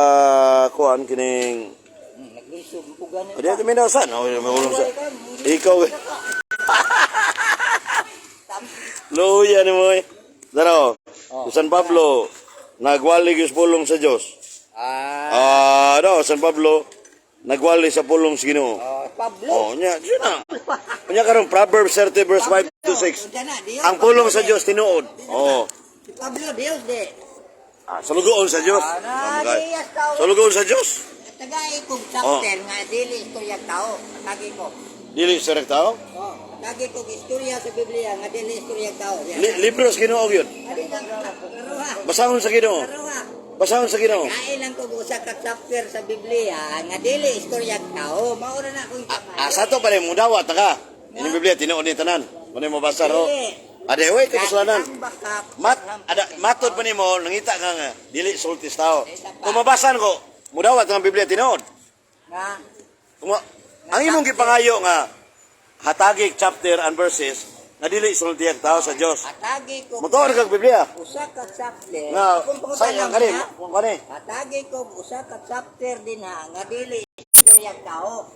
kuan kining Naglisod ko gani. Di ito minasan. Oh, may pulong sa. Ikaw eh. Luya ni mo eh. Dara, oh. San Pablo, nagwali gyud sa pulong sa Diyos. Ah, Ah, no, San Pablo, nagwali sa pulong sa Ginoo. oh, Pablo. Oh, nya, yun na. Nya karon Proverbs 30 verse 5 to 6. Unsa na, Dios, Ang pulong sa Pablo, Dios tinuod. Oh. Si Pablo, Dios de. Ah, salugoon sa Dios. Ah, na, Dios tao. Salugoon sa Dios. Tagay kong chapter nga dili istorya tao. Tagay ko. Dili sa tao. Oh, tagay kong istorya sa Biblia nga dili istorya tao. Libro sa Ginoo gyud. Adi lang karuha. Basahon sa Ginoo. Karuha. Basahon sa Ginoo. Kain lang ko usa ka chapter sa Biblia nga dili istorya tao. Mao ra na akong Ah, sa to pa mo dawat ta ka. Ini Biblia tinuod ni tanan. Mano mo basa ro. Ade way kasalanan. Mat ada matod pa nimo nangita ka nga dili sultis tao. Kung mabasan ko, mudawat ang Biblia tinuod. Nga Kung ang imong gipangayo nga hatagi chapter and verses nga dili sulti ang tao sa Dios. atagi ko Motuon kag Biblia usa ka chapter. nga Akong sa pangutanan kani niya, kani. Atagi ko usa ka chapter din ha nga dili istorya tao.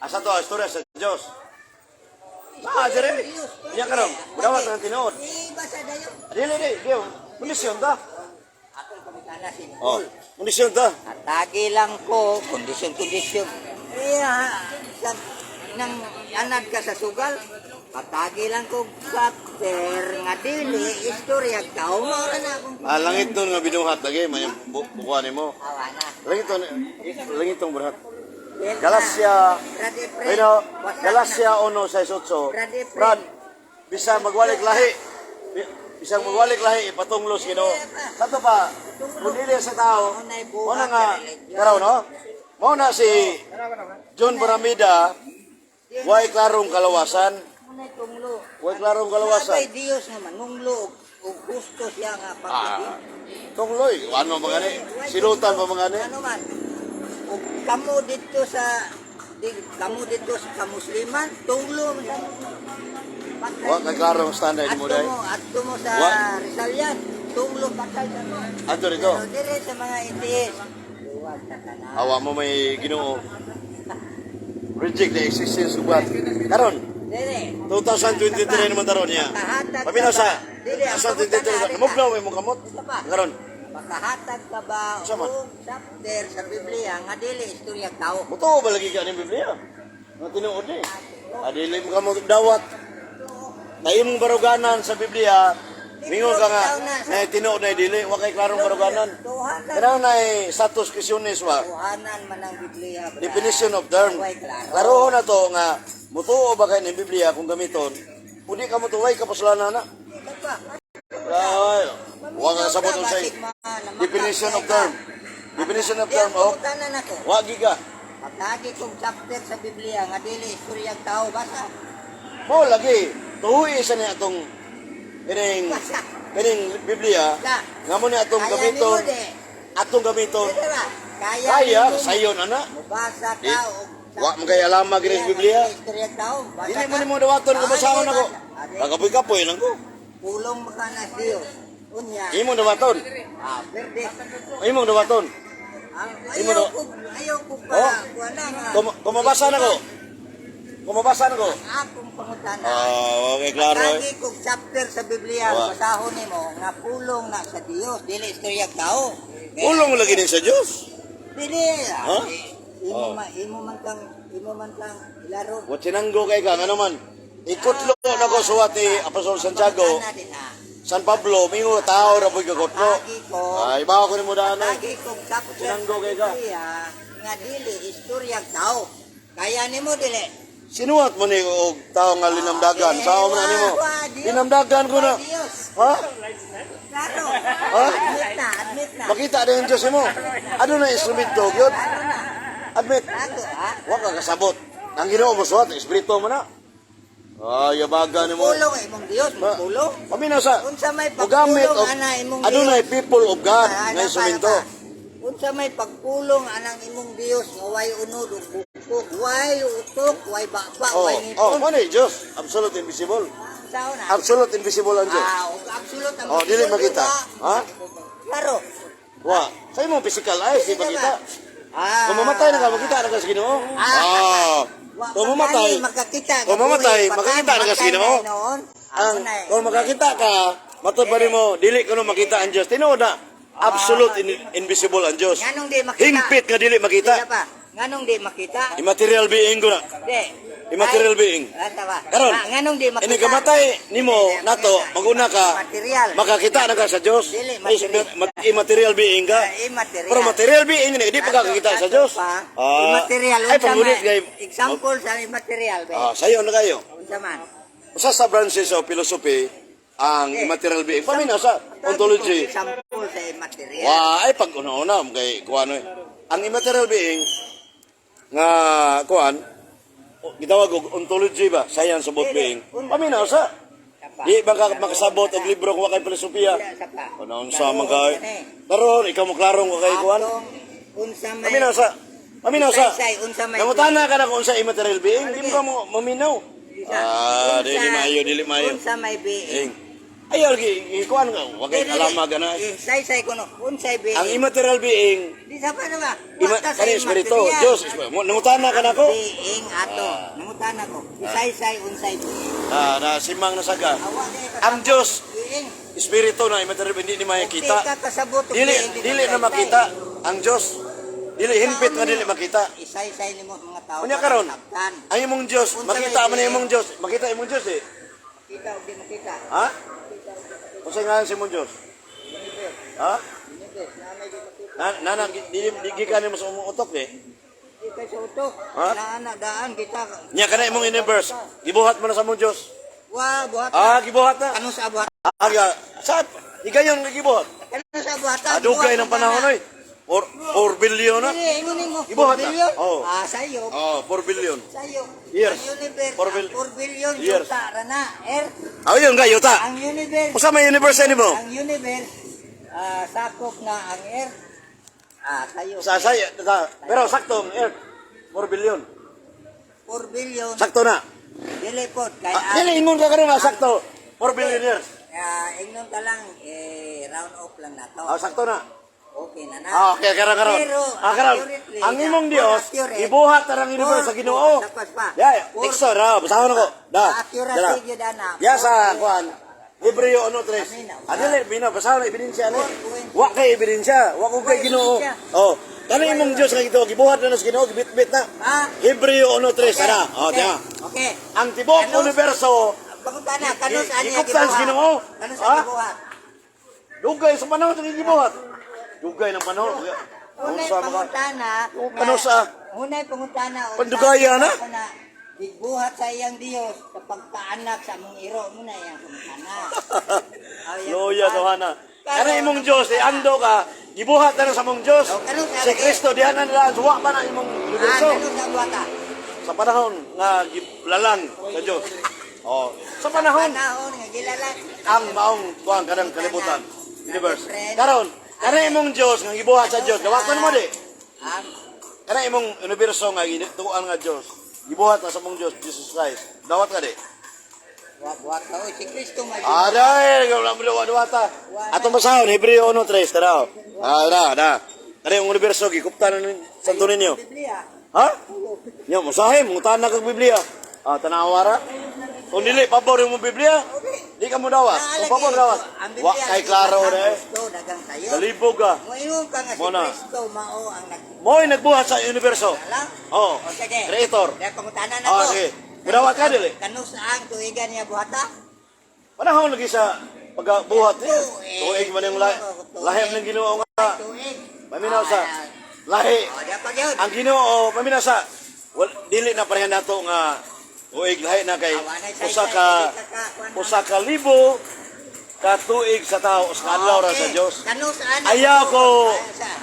Asa to istorya sa Dios. Ah, dire. Nya karon, mudawat ang tinuod. Ibasa dayon. Dili di, di. Kondisyon ta. Akong pangutana si Oh, Paul. kondisyon ta. Atagi lang ko, kondisyon-kondisyon. Iya, sa, nang anad ka sa sugal, atagi lang ko chapter nga dili istorya tao. Mao ra na akong Ah, langit nun nga binuhat lagi may bukuan nimo. awa na. Langit ton, langit tong buhat. Galacia, Brad Efren, Bueno, wasak na. Galacia 1:6-8. Brad Efren. Brad, bisa magwalik lahi. Bisang magwalik lahi ipatunglos Ginoo. Kato pa, kung dili sa tao, mo na nga karaw no? Mao na si John Baramida, way klarong kalawasan, Muna'y tunglo. way klarong kalawasan. Sabay Dios nga manunglo og gusto siya nga pag Ah, tungloy, ano mga ni? Silutan pa mga ni? Ano man? Og kamo dito sa di, kamo dito sa kamusliman, tunglo man sa Patay. Wa kay klarong standard mo Adto dai. mo, adto mo sa Wa. Rizalian, tunglo patay sa mo. Adto dito. Pero dire sa mga atheist, luwag sa tanan. Awa mo may Ginoo. Reject the existence of God. Karon, Dire. 2023 naman taron niya. Makahatag Paminaw ka sa ba? Dili, ang 2023 pangutana, namugnaw may mong kamot. Isa pa. Karon, Makahatag ka ba Unsa man? og chapter sa Biblia nga dili istorya tao? mutuo ba lagi ka ning Biblia? Nga tinuod ni. Adili mo kamot dawat. Na imong baruganan sa Biblia, mingon ka nga na tinuod na dili wa kay klarong baruganan. Tuhanan. Kanang na status questionis wa. Tuhanan man ang Biblia. Brad. Definition of term. Way klaro. Klarohon na to nga mutuo ba kay ning Biblia kung gamiton? Pudi ka mutuway kapuslanan na. Ikaw pa. Ay, wa ka sabot unsay definition of term. Definition of term oh. Pangutanan ako. Wagi ka. Patagi kong chapter sa Biblia nga dili istorya tao basa. Mo lagi tuhi sa niya atong kining Basa. kining Biblia Sa. nga mo ni atong Kaya gamiton nimo de. atong gamiton Dili ba? Kaya, kaya nimo sayon ana. Mubasa Di, ka og wa man kay alama gini sa Biblia. Istorya tao. Basa Dili mo ka. nimo dawaton kung basahon Ah, ako. di, basa. Kakapoy-kapoy lang ko. Pulong maka na Dios. Unya. Imong dawaton. Ah, perde. Imong dawaton. Ang Imo ayaw ko, ayaw ko pa Oh. kuha na nga. Kung mabasa na ko. Kung mabasa na ko. Akong pangutana. Ah, okay, klaro. Eh. Lagi kong chapter sa Biblia, Wa. basahon nimo nga pulong na sa Dios, dili istorya tao. Kaya- Ulong lagi ni sa Dios. Dili. Ha? Ah, imo Oh. ma, imo man kang ilaro. Wa tinanggo kay ka ngano man. Ikutlo na ko suwat ni Apostol Santiago, Pangutana din, ah. San Pablo, mingo tao ra pud kutlo. Lagi ko. Ay, bawo ko nimo daan ay. Lagi kong chapter sa Tinanggo kay ka. Biblia nga dili istorya tao. Kaya nimo dili. Sinuwat mo ni og tao nga linamdagan. Eh, Sao man na nimo? wa, Dios. Linamdagan ko na. Wa, Dios. Ha? Klaro. Ha? Admit na, admit na. Makita na yung Diyos mo. Ano na instrumento gyud? Klaro na. Admit. Ato, ha? Wa ka kasabot. Ang Ginoo mo suwat, espiritu mo na. Ay, yabaga nimo. Pulong imong Dios, Ma- pulong. Paminaw sa Unsa may Mugamit pagpulong og ana imong adunay people of God Ah, nga ano pa, instrumento. ano pa? Unsa may pagpulong anang imong Dios nga way unod ug bukog, way utok, way baba, Oh, way oh, ngipon. mo ni Diyos, absolute invisible. Sao na? Absolute invisible ang Diyos. Ah, ug absolute ang Oh, dili makita. Ha? Klaro. Wa, sa imong physical eyes di Dili makita. ba? Ah. Kung mamatay na ka, makita na ka sa Ginoo. Ah. Ah. Wa Kung pa mamatay, gani makakita kung mamatay, makakita na ka sa Ginoo. Ang kung makakita ka, matod pa nimo dili kuno makita ang Dios. Tinuod na absolute invisible ang Dios. Nganong di makita? Hingpit nga dili makita. Dili pa. Nganong di makita? Immaterial being ko na. Di. Immaterial Ay, being. ah, tama. Karon, Ah, nganong di makita? ini kamatay nimo Dili, nato, makita. maguna ka, Material. makakita na ka sa Dios. Dili, Ay, material. immaterial being ka. Ah, immaterial. Pero material being ni di pa kakakita sa Dios. Pa, Ah, immaterial. ay Unsa pangunit man- kay Example sa immaterial ba? Ah, sayo na kayo. Unsa man? Usa sa branches of philosophy ang Eh, immaterial being. Paminaw sa ontology. Example sa immaterial. Wa ay pag una-una kay kuan eh. Ang immaterial being nga kuan gitawag og ontology ba, science of both being. Paminaw sa di ba ka makasabot og libro kung wa kay filosofiya? Sa pa. Ano unsa man kay? Karon ikaw mo klarong wa kay kuan. Atong unsa may Paminaw sa Paminaw sa. Saysay, unsa may Nangutana ka na kung unsa immaterial being, di mo ka mo maminaw. Isa. Ah, dili maayo, dili maayo. Unsa may being. Ing. Ayaw lagi ikuan ka, wa kay Dili, dili. alama gana. Eh, saysay kuno unsay being. Ang immaterial being Di sa pa na ba? Ima, Wa ta sa kani espiritu, immaterial. Diyos, nangutana ka na ko. Being ato. Nangutana ko. Isaysay unsay being. Ah, na simang nasaga. Awa di ka Ang Diyos, being. espiritu na immaterial hindi ni makita. Di ka kasabot og Dili being, di dili ka na makita ang Diyos. Dili hinpit nga dili makita. Isaysay nimo mga tao. Unya para karon, masabtan. ang imong Diyos, Unsa makita may man ang being? imong Diyos, makita imong Diyos eh. Kita o di makita. Ha? Unsa ngalan sa imong Diyos? Ha? Universe, na may di makita. Na na dili di gikan nimo sa imong utok eh. Di kay sa utok. Ha? Naa daan kita. Nya kana imong universe, gibuhat mo na sa imong Diyos. Wa buhat. Ah, gibuhat na. Ano sa buhat? Ah, sa higayon nga gibuhat. Ano sa buhatan? Adugay ng panahon oy. 4 billion na. Dili, ingon nimo. Gibuhat na. 4 billion? Oo. Ah, sayo. Oh, 4 billion. Sayo. Years. Ang universe, 4 4 billion years. yuta ra na. Earth, Ayun ga yuta. ang universe, Usa may universe ani mo? ang universe ah, sakop na ang Earth. Ah, sayo. Sa pero sakto ang Earth 4 billion. 4 billion. Sakto na. Dili pod kay Ah, dili ingon ka karon nga sakto 4 billion years. Ah, ingnon ka lang eh round off lang na to. Ah, sakto na. Okay na na. Ah, okay, karon karon. Pero, Ah, karon. accurately, Ang imong Dios accurate. gibuhat na ang universe sa Ginoo. Tapos pa. Ya, Four- teksto ra, basahon ako. Da. Accuracy Dala. gyud ana. Ya sa kuan. Hebreo 1:3. Amina. Ah, dili bina basahon ebidensya ani. 4.20. Wa kay ebidensya, wa ko kay Wa Ginoo. ebidensya. Oh, kani imong Dios nga gito gibuhat na sa Ginoo, gibitbit na. Ah. Hebreo 1:3 ara. Oh, Okay. diya. Okay. Ang tibuok Kanus- universo Pangutana, kanus ani Gikuptan sa Ginoo. Kanus Ah? ang gibuhat? Dugay sa panahon sa gibuhat. Dugay ng panahon. Unay Unsa maka pangutana. Kano sa Unay pangutana. unsa Pandugaya na? Una, gibuhat sa iyang Dios sa pagpaanak sa among iro muna iyang pangutana. Aw, iyang Loya pangutana. tohana. Kana imong Dios eh ando ka gibuhat na sa imong Dios. Oh, kanus Si Kristo diha na nila suwa pa na imong Ah, universo kanus ang buhata. sa panahon nga gilalang sa Dios. Oh, sa panahon Panahon nga gilalang. ang maong tuang kanang kalibutan universe. Karon, kana imong Dios nga gibuhat sa Dios, gawaton mo di. Ang Kana imong universo nga gituan nga Dios, gibuhat na sa imong Dios Jesus Christ. Dawat ka di. Wa buhat ka oy, si Kristo may Aday, wala mo duwa duwata. Atong basahon, Hebreo 1:3, tara. Ah, na, na. Kani ang universo gikupta na ni Santo Niño. Biblia. Ha? Nya masahe, mangutahan na kag Biblia. Ah, tanawa ra. Kung dili pabor yung Biblia, di ka mo dawat. Kung pabor dawat. Ang Wa Biblia, kay klaro ang re. Kristo, dagang tayo. Kalibog ka. Moingon ka nga si Mo na. Kristo mao ang nag Mo'y nagbuhat sa universo. Alam? Oh. O sige. Creator. Kaya pangutana na Ah, ko. sige. Mudawat ka dili. Kanus ang tuigan niya buhata? Panahon lagi sa pagbuhat niya. Tuig. Tuig man yung lahi. Lahi man yung Ginoo nga. Tuig. Paminaw sa lahi. O, di pa gyud. Ang Ginoo paminaw sa wal, dili na pareha nato nga tuig lahi na kay usa ka libo ka tuig sa tao sa adlaw ra sa Dios. Kanus ang Ayaw ko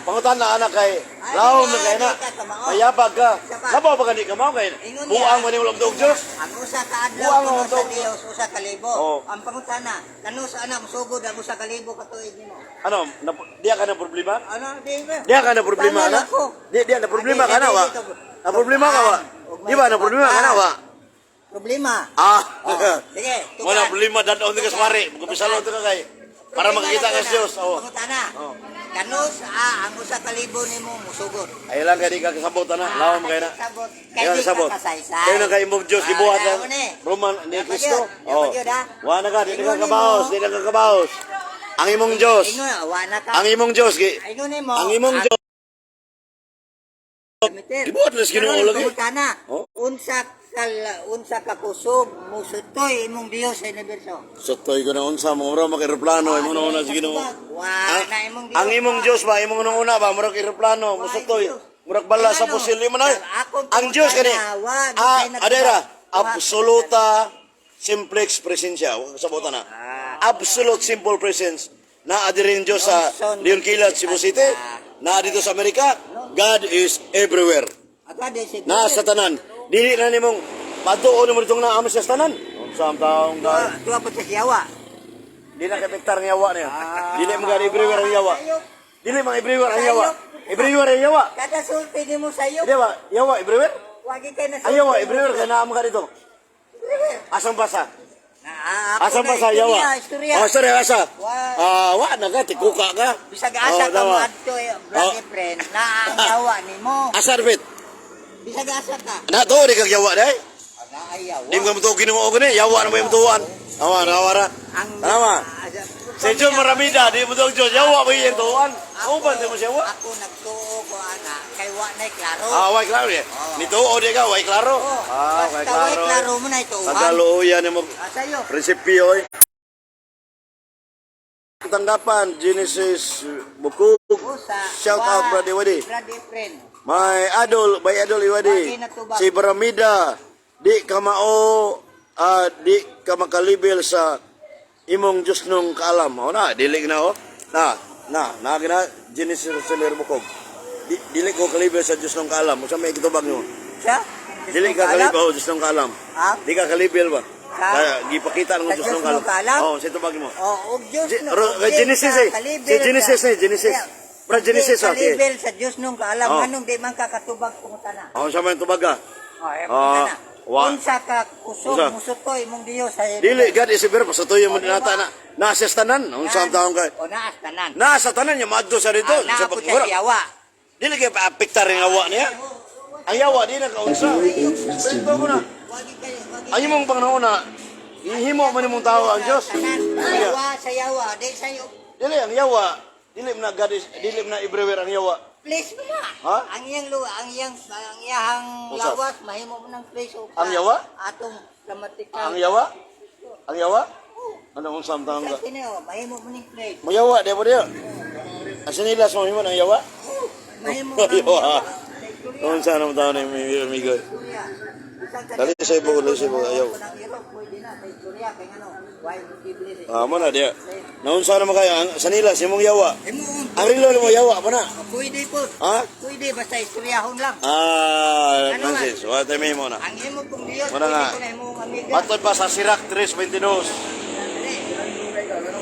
pangutan na anak kay lawom na kay na. Mayabag ka. Labaw ba ka di ka mao kay buang man yung lamdog Dios. Ang usa ka adlaw Buang kuno ang sa tuig. Dios usa ka libo. Oo. Ang pangutana, kanus ana musugod ang usa ka libo ka tuig nimo? Ano, diya ka na problema? Ano di ba? Diya ka na problema Paano na? ako? Di diya na problema Adi, ka na di, wa. di, di, Na problema ka wa. Ug may Di ba na problema ka na wa? Problema. Ah. Oh, sige, tukan. Wala problema dadon ka sa pare. Magkumpisalo ka kay para Problema makikita na ka sa Dios. Oh. Pangutana. Kanus ang usa ka libo nimo musugod. Ay lang kay di ka kasabot ana. Lawom kay na. Sabot. Di Kay ka di ka kasabot. kasaysay. Kayo na kay imong Dios gibuhat Ah, ang mo ni. Roman ni Dapat Kristo. yun. Dapat yun, ha? Wa na ka, di na ka Ingon nimo. kabaos, di na ka kabaos. Ang imong Dios. Ingon, wa na ka. Ang imong Dios gi Ingon nimo. ang imong Dios Gamitin. Gibuhat na sa Ginoo Karon, lagi. pangutana, Oh. Unsa ka kusog musutoy imong Dios sa universo. Sutoy ko na unsa mo ro maka-eroplano imong una sa Ginoo. Wa Ang, na imong Dios. ang imong Dios ba imong una ba murag eroplano musutoy murag bala sa Ano? pusil mo na. Akong Ang Dios kani. pangutana, wa, di Ah, tayo nagtuba. adera Wa. absoluta simplex presensya. Wa kasabota na. Absolute simple presence na adiri ang Dios sa Johnson. Leon Kilat, Cebu City, na dito sa Amerika. God is everywhere. Agad eh, siguro. Na sa tanan. Dili na nimong patuon mo ditong naamo sa tanan. Unsa ang taong Tuwa, God? tuwa po sa siyawa. Di na kapektar ang yawa niya. Dili mo gani everywhere ang yawa. Dili mga everywhere ang yawa. Everywhere ang yawa. Kada sulti nimo sayo. Di ba? Yawa everywhere? Wagi kay na Ang yawa everywhere kay naamo ka dito. Asang basa? Na, ako Asang na, basa istorya, yawa? Istorya. Oh, sorry asa. Wa. Ah, wa na ka tikuka ka. Bisag asa Oh, ka tama. mo adto eh, brother friend, na ang yawa nimo. Asa David? Bisag asa ka. Na to di kag yawa dai. Na ay yawa. Di mo ka mutuo Ginoo ko ni, yawa na mo yung tuwan. Awa, awa ra. Ang Tama. Ah, Si John Maramida, di mo tuo Diyos, yawa mo yung tuwan. Uban di mo siya wa. Ako nagtuo ko ana kay wa nay klaro. Ah, way klaro eh. Nituo di ka, way klaro. Oh, Ah, way basta way klaro. klaro mo na ituuhan. Tagaluoyan ni mo. Ah, sayo. Prinsipyo oy. Tanggapan Genesis Bukug. Usa. Shout out Brother Wadi. Brother friend. My idol, my idol Iwadi. Wagi na tubag. Si Baramida, di ka mao, ah, di ka makalibil sa imong Diyos nung kaalam. O na, dili na o. Na, na, na, na, Genesis Seller Bukog. Di, dili ko kalibil sa Diyos nung kaalam. Unsa may kitubag nyo? Siya? Dili ka kalibil, oh, Diyos nung kaalam. Ha? Di ka kalibil ba? Sa? Kaya, gipakita ng Sa Diyos Diyos nung kaalam. nung kaalam? Oo, sa tubag mo. Oh, og Diyos no. og Kay di Genesis ka eh. kalibil Si Genesis sa- eh, Genesis. Kaya, Bro, Genesis, di okay. Kalibil sa Diyos nung kaalam Oh. anong di man kakatubag pangutana. Oh, sa man tubag ka? Oh, eh, Ah, pangutana. wa. Unsa ka kusog Unsa? musutoy imong Dios sa Dili, God is everywhere. Pasutoy mo dinata na. Nasa tanan. Unsa ang taong kay? O naas tanan. Nasa tanan niya maadto sa dito. Ah, naa Sa po siya pagmura. siyawa. Dili kay paapektar ang awa niya. Ang yawa di na kaunsa. Bento ko na. Wagi kay wagi. Ang imong pangnauna, ihimo man imong tao ang Dios. Tanan. Yawa sa yawa, di sayo. Dili ang yawa, dili man na God is, dili man na everywhere ang yawa. Place mo na. Ha? Ang iyang lu, ang iyang ang iyang Unsa? lawas mahimo mo ng place o Ang yawa? Atong grammatical. Ang yawa? Ang yawa? Ano unsa ang taong Sa ka? sini oh, mahimo mo ning place. Mayawa di ba diyo? Asa nila sa mahimo ng yawa? Mahimo mo ng Yawa. Sa istorya. Unsa ang taong ni amigo? Istorya. Bisan ka Dali sa ibo, dali sa ibo, ayaw. Ng Europe, pwede na sa istorya kay ngano, why mo gible Ah, mo na diyo. Naunsa naman kayo ang sa nila sa imong yawa. Imo Ang rilo mo yawa pa na. pwede po. Ha? Pwede basta istoryahon lang. Ah, Ano man? Francis, wala tayo mo na. Ang imo kong Dios, Wala pwede nga. ko na imong amiga. Matod pa sa Sirach 3:22.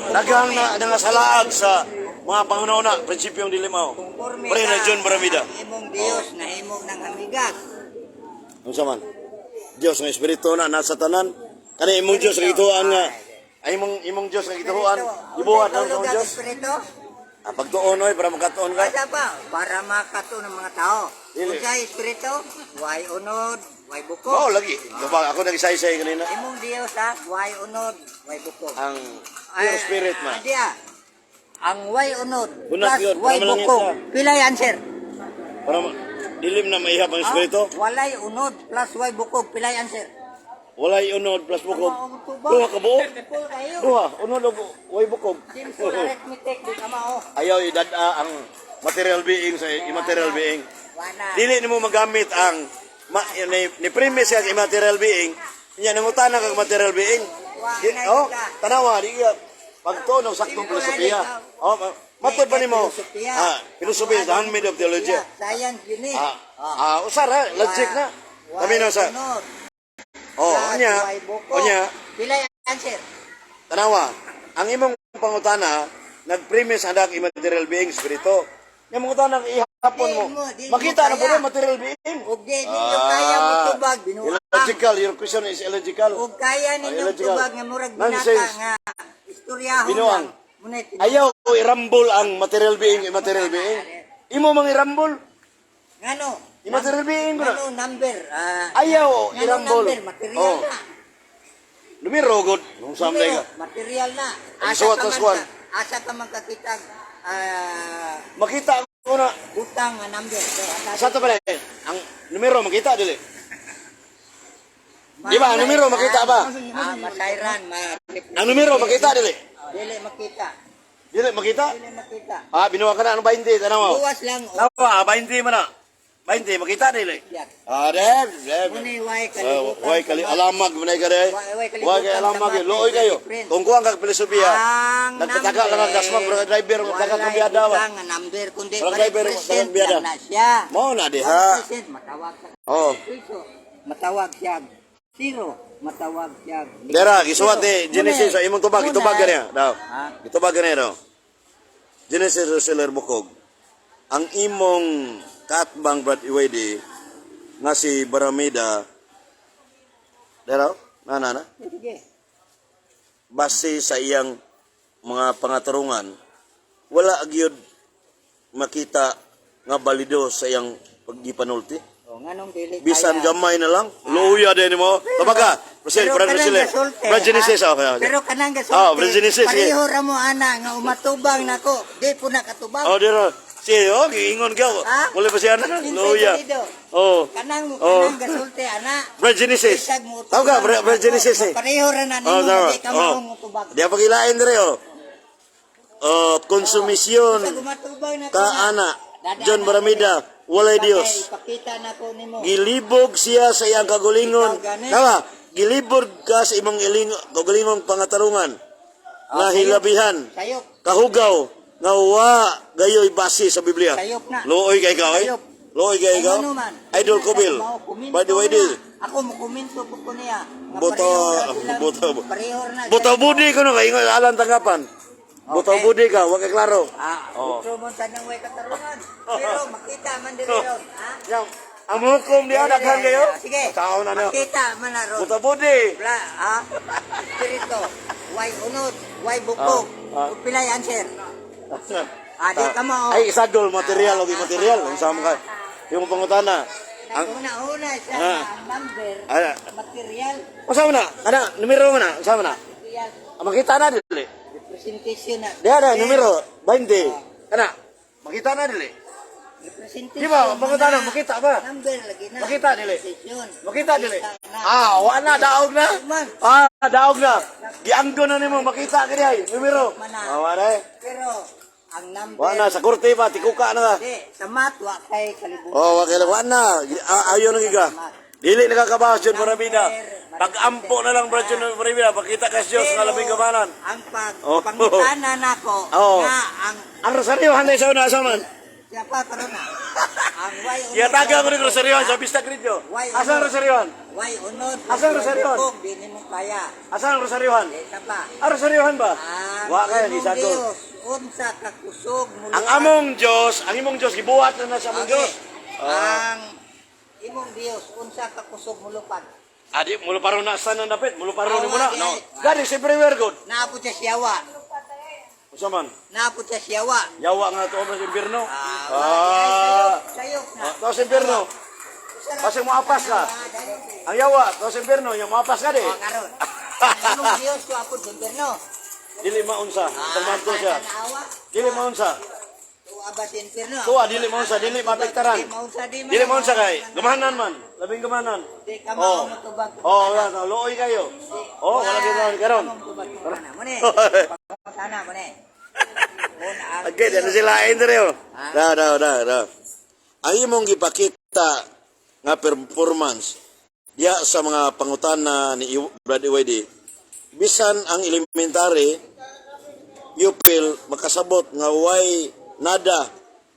Daghang na nangasalaag sa mga pangunauna, prinsipyong dilimaw. Conforme Pre na ka John Baramida. Ang imong Dios na imo ng amigas. Unsa man? Dios nga espiritu na nasa tanan. Kani imong Dios nga gituohan nga ay imong Dios nga gituohan. Gibuhat Unsay ang imong kahulugan Dios. espiritu? Ah, pagtuon oy para makatuon ka. Asa pa? Para makatuon ng mga tao. Dili. Unsay espiritu? Way unod, way bukog. Mao lagi. Kapag ako nagisaysay kanina. Imong Dios ha, way unod, way bukog. Ang pure spirit man. Ah, diya. Ang way unod Bunat plus yun, way para malangit bukog. ka. Pila yan, sir? Para dilim na maihap ang espiritu. Ah, walay unod plus way bukog. Pila yan, sir? Walay unod plus bukog. Tama, tubag. Duha ka buok. Simple kayo. Duha, unod og way bukog. Simple arithmetic, di ka mao. Ayaw idada ang material being sa immaterial being. Wala. Dili nimo magamit ang ni premise ang immaterial being. Nya nangutana kag material being. Di, oh, tanawa di ka pagtuon og saktong filosofiya. Oh, matod pa nimo. Ah, philosophy is the handmaid of theology. Yeah, science yun eh. Ah, ah, usara logic na. Way Kami na sa unod, Oh, plus unya. way bukog. Unya, Pila yan, sir? tanawa. Ang imong pangutana nagpremise ang immaterial being spirito. Nya mangutana ihapon mo. Di mo, di mo Makita na kaya. po na material being. Ug di ninyo kaya mo tubag, binuang. Illogical, your question is illogical. Ug kaya ninyong Illogical. tubag nga murag binata Nonsense. nga istoryahon Binuang. lang. Muna Ayaw irambol ang material being, immaterial being. Imo mang irambol, Ngano? immaterial being ko na. Ngano number? Ah, Ayaw ngano irambol. number? Material Oh. na. Numero god, nung samlay ka. Numero, material na. Ang suwat ka sa man kuwan. Asa ka man kakita ah, Makita ko na butang nga number. So, asa- sa to pala eh, ang numero makita dili. Di ba, ang numero makita ba? Ah, masayran, ma Ang numero makita dili. Dili makita. Dili makita? Dili makita. Ah, binuwa ka na ang 20 tanaw. Luwas lang o Tanaw, ah, 20 man na. 20 makita dili. yak. Ah, dem, dem. Muna way Ah, kalibutan. way kali alamag man ay kare. Way kalibutan Way kay alamag sa looy kayo. different. Kung kuang kag filosofiya, Ang nagpataka lang ang gasmag pero driver mo taka walay kang biyada ba. butang nga number kundi Walang driver, represent walang biyada. lang na siya. Mao na diha. Represent, matawag sa Oh. piso, matawag siya. Zero, matawag siya. Dera, gisuwat ni Genesis sa imong tubag, Muna. gitubag ganiya daw. Ha? Gitubag ganiya daw. Genesis Roseller Bukog. Ang imong katbang Brad Iwede nga si Baramida. Dera, na na na. Sige. Base sa iyang mga pangatarungan, wala gyud makita nga balido sa iyang paggipanulti. O, nganong dili Bisan kaya? gamay na lang, luya din mo. Tabaga, Brad Pero Brad kanang Roseller. gasulti, Brad Genesis, ha? okay, okay. Pero kanang gasulti. Ah, Brad Genesis, sige. Pareho ra mo ana nga umatubang nako. Di po na katubang. Oh, dira. Si, oh, giingon ka. Ha? Wala pa siya na. Kinsay Luya. balido? Oh. Kanang Oh. kanang gasulti ana. Brad Genesis. Bisag mo Tawag ka, Brad Genesis eh. Pareho ra na nimo Oh, tama. di ka Oh. maong mutubag. Di pa kilain dire oh. Oh, konsumisyon Bisag umatubang nako. ka na. ana. Dadaan John na Baramida, walay Ipakay- Dios. Ipakita nako nimo. Gilibog siya sa iyang kagulingon. Ikaw gani. Tama, gilibog ka sa imong iling, kagulingong pangatarungan. Oh, Nga hilabihan, Sayop. kahugaw, nga wa gayoy base sa Biblia. Sayop na. Looy kay ikaw eh. Sayop. Looy kay ikaw. Kung ano man. Idol Kubil. Mao, kuminto By the way, na. di. Ako mo kuminto po ko niya. Nga Boto, pareho ra silang- boto. Pareho ra na. Boto budi ko no kay ingon alang tanggapan. Boto Okay. budi ka, wa kay klaro. Ah, Oh. oh. mo sa nang way katarungan. Pero makita man diri ron, ha? Yang ang hukom diha daghan kayo. Sige. Taon na no. Makita man na ron. Boto budi. Bla, ha? Espiritu, way unod, way bukog. Ah, ah. Ug pilay answer. Ah, di ka mo. Ay isagol material og material unsa man ka. Yung pangutana. Ang Una-una siya Ah. ang number, Ah. material, unsa man na? Ana numero man na, unsa man na? material, Ah, makita na dili. representation na. Diha na numero 20. Kana makita na dili. Representation. Di ba, pangutana, na. makita ba? Number lagi na. Makita dili. Representation. Makita dili. Makita na. Ah, wa na daog na. Man. Ah, daog na. Gianggo na nimo makita kini ay numero. Mana. Ah, wa na. Eh. Pero ang number Wa na sa korte pa tikuka na ka. Di, sa math wa kay kalibutan. Oh, wa kay wa na. Ah, ayo na giga. Dili nakakabahas yun Baramida. Pag-ampo na lang Brad John Baramida, pakita ka sa Diyos nga labing gamanan. Ang pag Oh. pangutana nako Oh. nga ang Ang rosaryo hanay sa una asa man. siya pa karon na. Ang way unod. Giyataga ko ni rosaryo sa Vista Grigio. Why Asa ang unod? rosaryohan? Way unod. Asa ang rosaryohan? Kung di nimo kaya. Asa ang rosaryohan? Di ta pa. Ang rosaryohan ba? Ang Wa kay imong gisagol. Dios, unsa ka kusog mulukan. Ang among Dios, ang imong Dios gibuhat na na sa among Okay. Dios. Ah. Ang imong Dios unsa ka kusog mulupad. Adi, muluparo na sa nang dapit, muluparo ni mo na. Awa, No. di ay. God is everywhere, God. Naapod siya siyawa. Unsa man? Naapod siya siyawa. Yawa nga to sa impierno. Ah, Ah. sayop na. Ah, to sa impierno. Basig mo apas ka. Ang yawa, to sa impierno, yung maapas ka di. Oh, karon. Ang imong Dios ko apod sa impierno. Dili maunsa, tagmanto siya. Naawa. Dili maunsa. Tuwa ba sa impierno? Tuwa dili maunsa, dili mapektaran. Di maunsa, di man. Dili maunsa kay gamahanan man, labing gamahanan. Di ka Oh. mao mo tubag. Oh, wala na, luoy kayo. Oh, wala gid karon. Mo ni. Sana mo ni. Kun ang Okay, ano sila dire oh. Da da da da. Ang imong gipakita nga performance diya sa mga pangutana ni Brad EYD, bisan ang elementary pupil makasabot nga way nada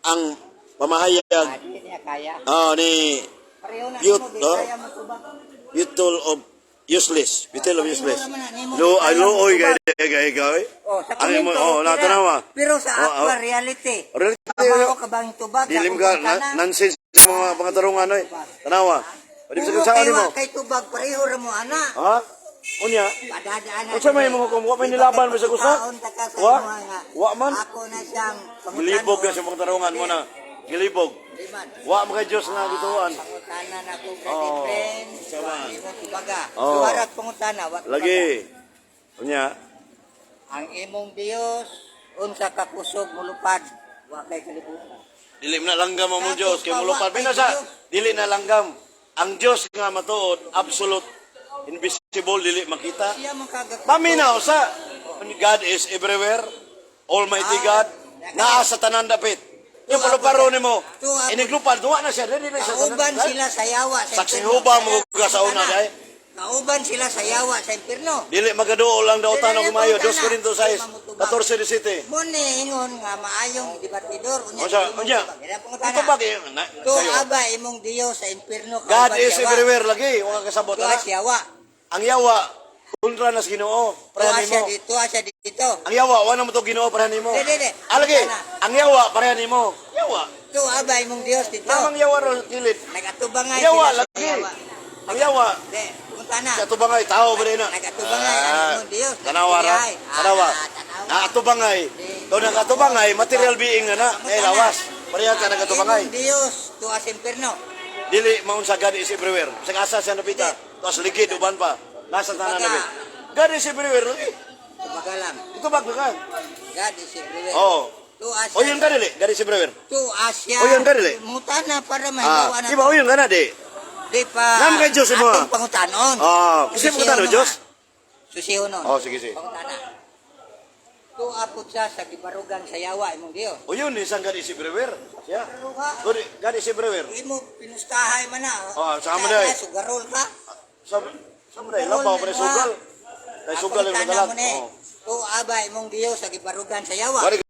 ang pamahayag Ah, di niya kaya. ni Pareho na Cute, nimo, di no? kaya mo tubag. Beetle of useless, beetle of useless. Pareho naman na nimo, Lo di ay kaya mo luoy kay tubag. kay kay. Oh, sa Ang imo komento, oh okay na ra. tanawa. Pero sa Oh, actual oh. reality, Reality, kabaw ka bang tubag sa Dilim ka, akong pangutana? nonsense sa mga pangatarungan oy. Tanawa. O di Puro sa kay nimo. wa kay tubag pareho ra mo ana. Ha? Unya. Padadaan na. Unsa may mga kung wa may nilaban mo sa gusto? Wa? Wa? Wa man. Ako na siyang pangutana. Gilibog na sa mga tarungan mo na. Gilibog. Di man. Wa man kay Dios nga gituan. Pangutana na ko Oh, brother friend. sama. Wa imo tubaga. Oh. Duha pangutana wa tubaga. Lagi. Unya. Ang imong Dios unsa ka kusog mulupad wa kay kalibutan. Dili na langgam ang mong Dios kay Wa mulupad kay binasa. Dios. Dili na langgam. Ang Dios nga matuod, absolute, invisible, dili makita. Siya man kagak. Paminaw sa God is everywhere, Almighty God, naa sa tanan dapit. Yung paluparo nimo, iniglupad, duwa na siya, dili na siya. Kauban sila sa yawa sa Saksi impierno. huba mo ka sa una, day. Kauban sila sa yawa sa impierno. Dili magaduol lang dautan og Dili, mayo, dili, 2 Corinto 6, 14:17. Mo ni ingon nga maayong debatidor unya. Unsa, imong unya? tubag. Ira pangutana. Ito ba kay To sayo? aba imong Dios sa impierno God kauban is siya wa. everywhere lagi, wa ka kasabot Tuwa ana. siya wa. Ang yawa kontra na sa Ginoo, Tuwa pareha siya nimo. dito, tuwa siya dito. Ang yawa wa na mo to Ginoo pareha nimo. Di, di, di. Alagi, ang yawa pareha nimo. Yawa. Tuwa aba imong Dios dito. Namang yawa ro kilid. Nagatubangay Yawa sila sa lagi. yawa. Ang yawa Di, pangutana. sa tubangay tao ba na? Nagatubangay ang imong Dios. Tanawa ra. Nagtubangay. Tanawa. Ah, tanawa. Naatubangay. To nakatubangay material being na na. Eh lawas. Pareha ka nagatubangay. Imong Dios tuwa sa impierno. Dili maun sa God is everywhere. Sa asa siya napita. Tapos ligid uban pa. Nasa tanan Baga. napit. God is everywhere lagi. Tubaga lang. Ito ba ka? God is everywhere. Oh. Tuwa siya. O yun ka dili. God is everywhere. Tuwa siya. O yun ka dili. Mutana para mahibaw Ah, na. di ba o yun ka na di? Di pa. Nam kay Diyos mo, ah. Atong pangutanon. Ah, kasi mo Susihon Diyos? ah. Susihon nun. Oh, sige, sige. Pangutana. Tuwa po siya sa gibarugan sa yawa imong Dios. O yun, isang God is everywhere. Yeah. Baruga. God, God is everywhere. Imo pinustahay man na. Oh, sama day. Sugarol ka. Sa mo dahil, labaw pa rin sugal. Dahil sugal yung Ang madalag. pangutana mo ni. Oh. Tuwa ba imong Dios sa gibarugan sa yawa? Bari